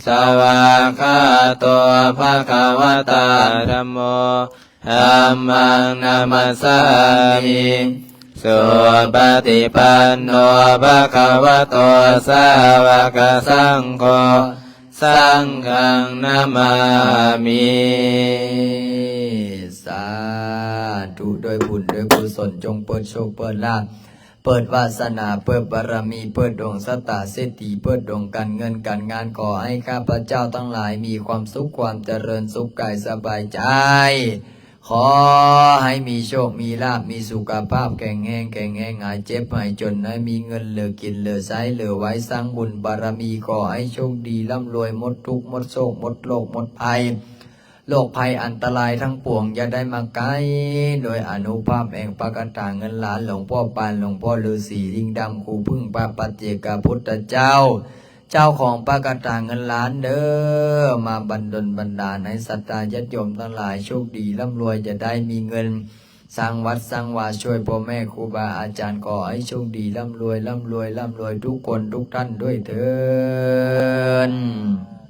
Svākkhāto bhagavatā dhammo, dhammaṃ namassāmi. Supaṭipanno bhagavato sāvakasaṅgho, saṅghaṃ namāmi. ສາທຸ ດ້ວຍບຸນດ້ວຍກຸສົນ ຈົ່ງເປີດໂຊກເປີດລາບ ເປີດວາສະໜາ ເປີດບາລະມີ ເປີດດວງຊະຕາເສດຖີ ເປີດດວງການເງິນການງານ. ຂໍໃຫ້ຂ້າພະເຈົ້າທັງຫຼາຍມີຄວາມສຸກຄວາມຈະເລີນ ສຸກກາຍສະບາຍໃຈ. ຂໍໃຫ້ມີໂຊກມີລາບ ມີສຸຂະພາບແຂງແຮງ ແຂງແຮງ ຫາຍເຈັບຫາຍຈົນ ໃຫ້ມີເງິນເຫຼືອກິນເຫຼືອໃຊ້ເຫຼືອໄວ້ສ້າງບຸນບາລະມີ. ຂໍໃຫ້ໂຊກດີ ລ່ຳລວຍ ໝົດທຸກໝົດໂສກ ໝົດໂລກໝົດໄພ. ໂລກໄພອັນຕະລາຍທັງປວງຢ່າໄດ້ມາໃກ້ ໂດຍອານຸພາບແຫ່ງພະຄາຖາເງິນລ້ານ ຫຼວງພໍ່ປານ ຫຼວງພໍ່ລືສີ ລິງດຳ ຄູຜຶ່ງ ພະປັດເຈກະພຸດທະເຈົ້າ ເຈົ້າຂອງພະຄາຖາເງິນລ້ານເດີ້ ມາບັນດົນບັນດານໃຫ້ສັດທາຍາດໂຍມທັງຫຼາຍໂຊກດີ ລ່ຳລວຍ ຈະໄດ້ມີເງິນ ສ້າງວັດສ້າງວາ ຊ່ວຍພໍ່ແມ່ຄູບາອາຈານ ຂໍໃຫ້ໂຊກດີ ລ່ຳລວຍ ລ່ຳລວຍ ລ່ຳລວຍທຸກຄົນທຸກທ່ານດ້ວຍເທີ້ນ.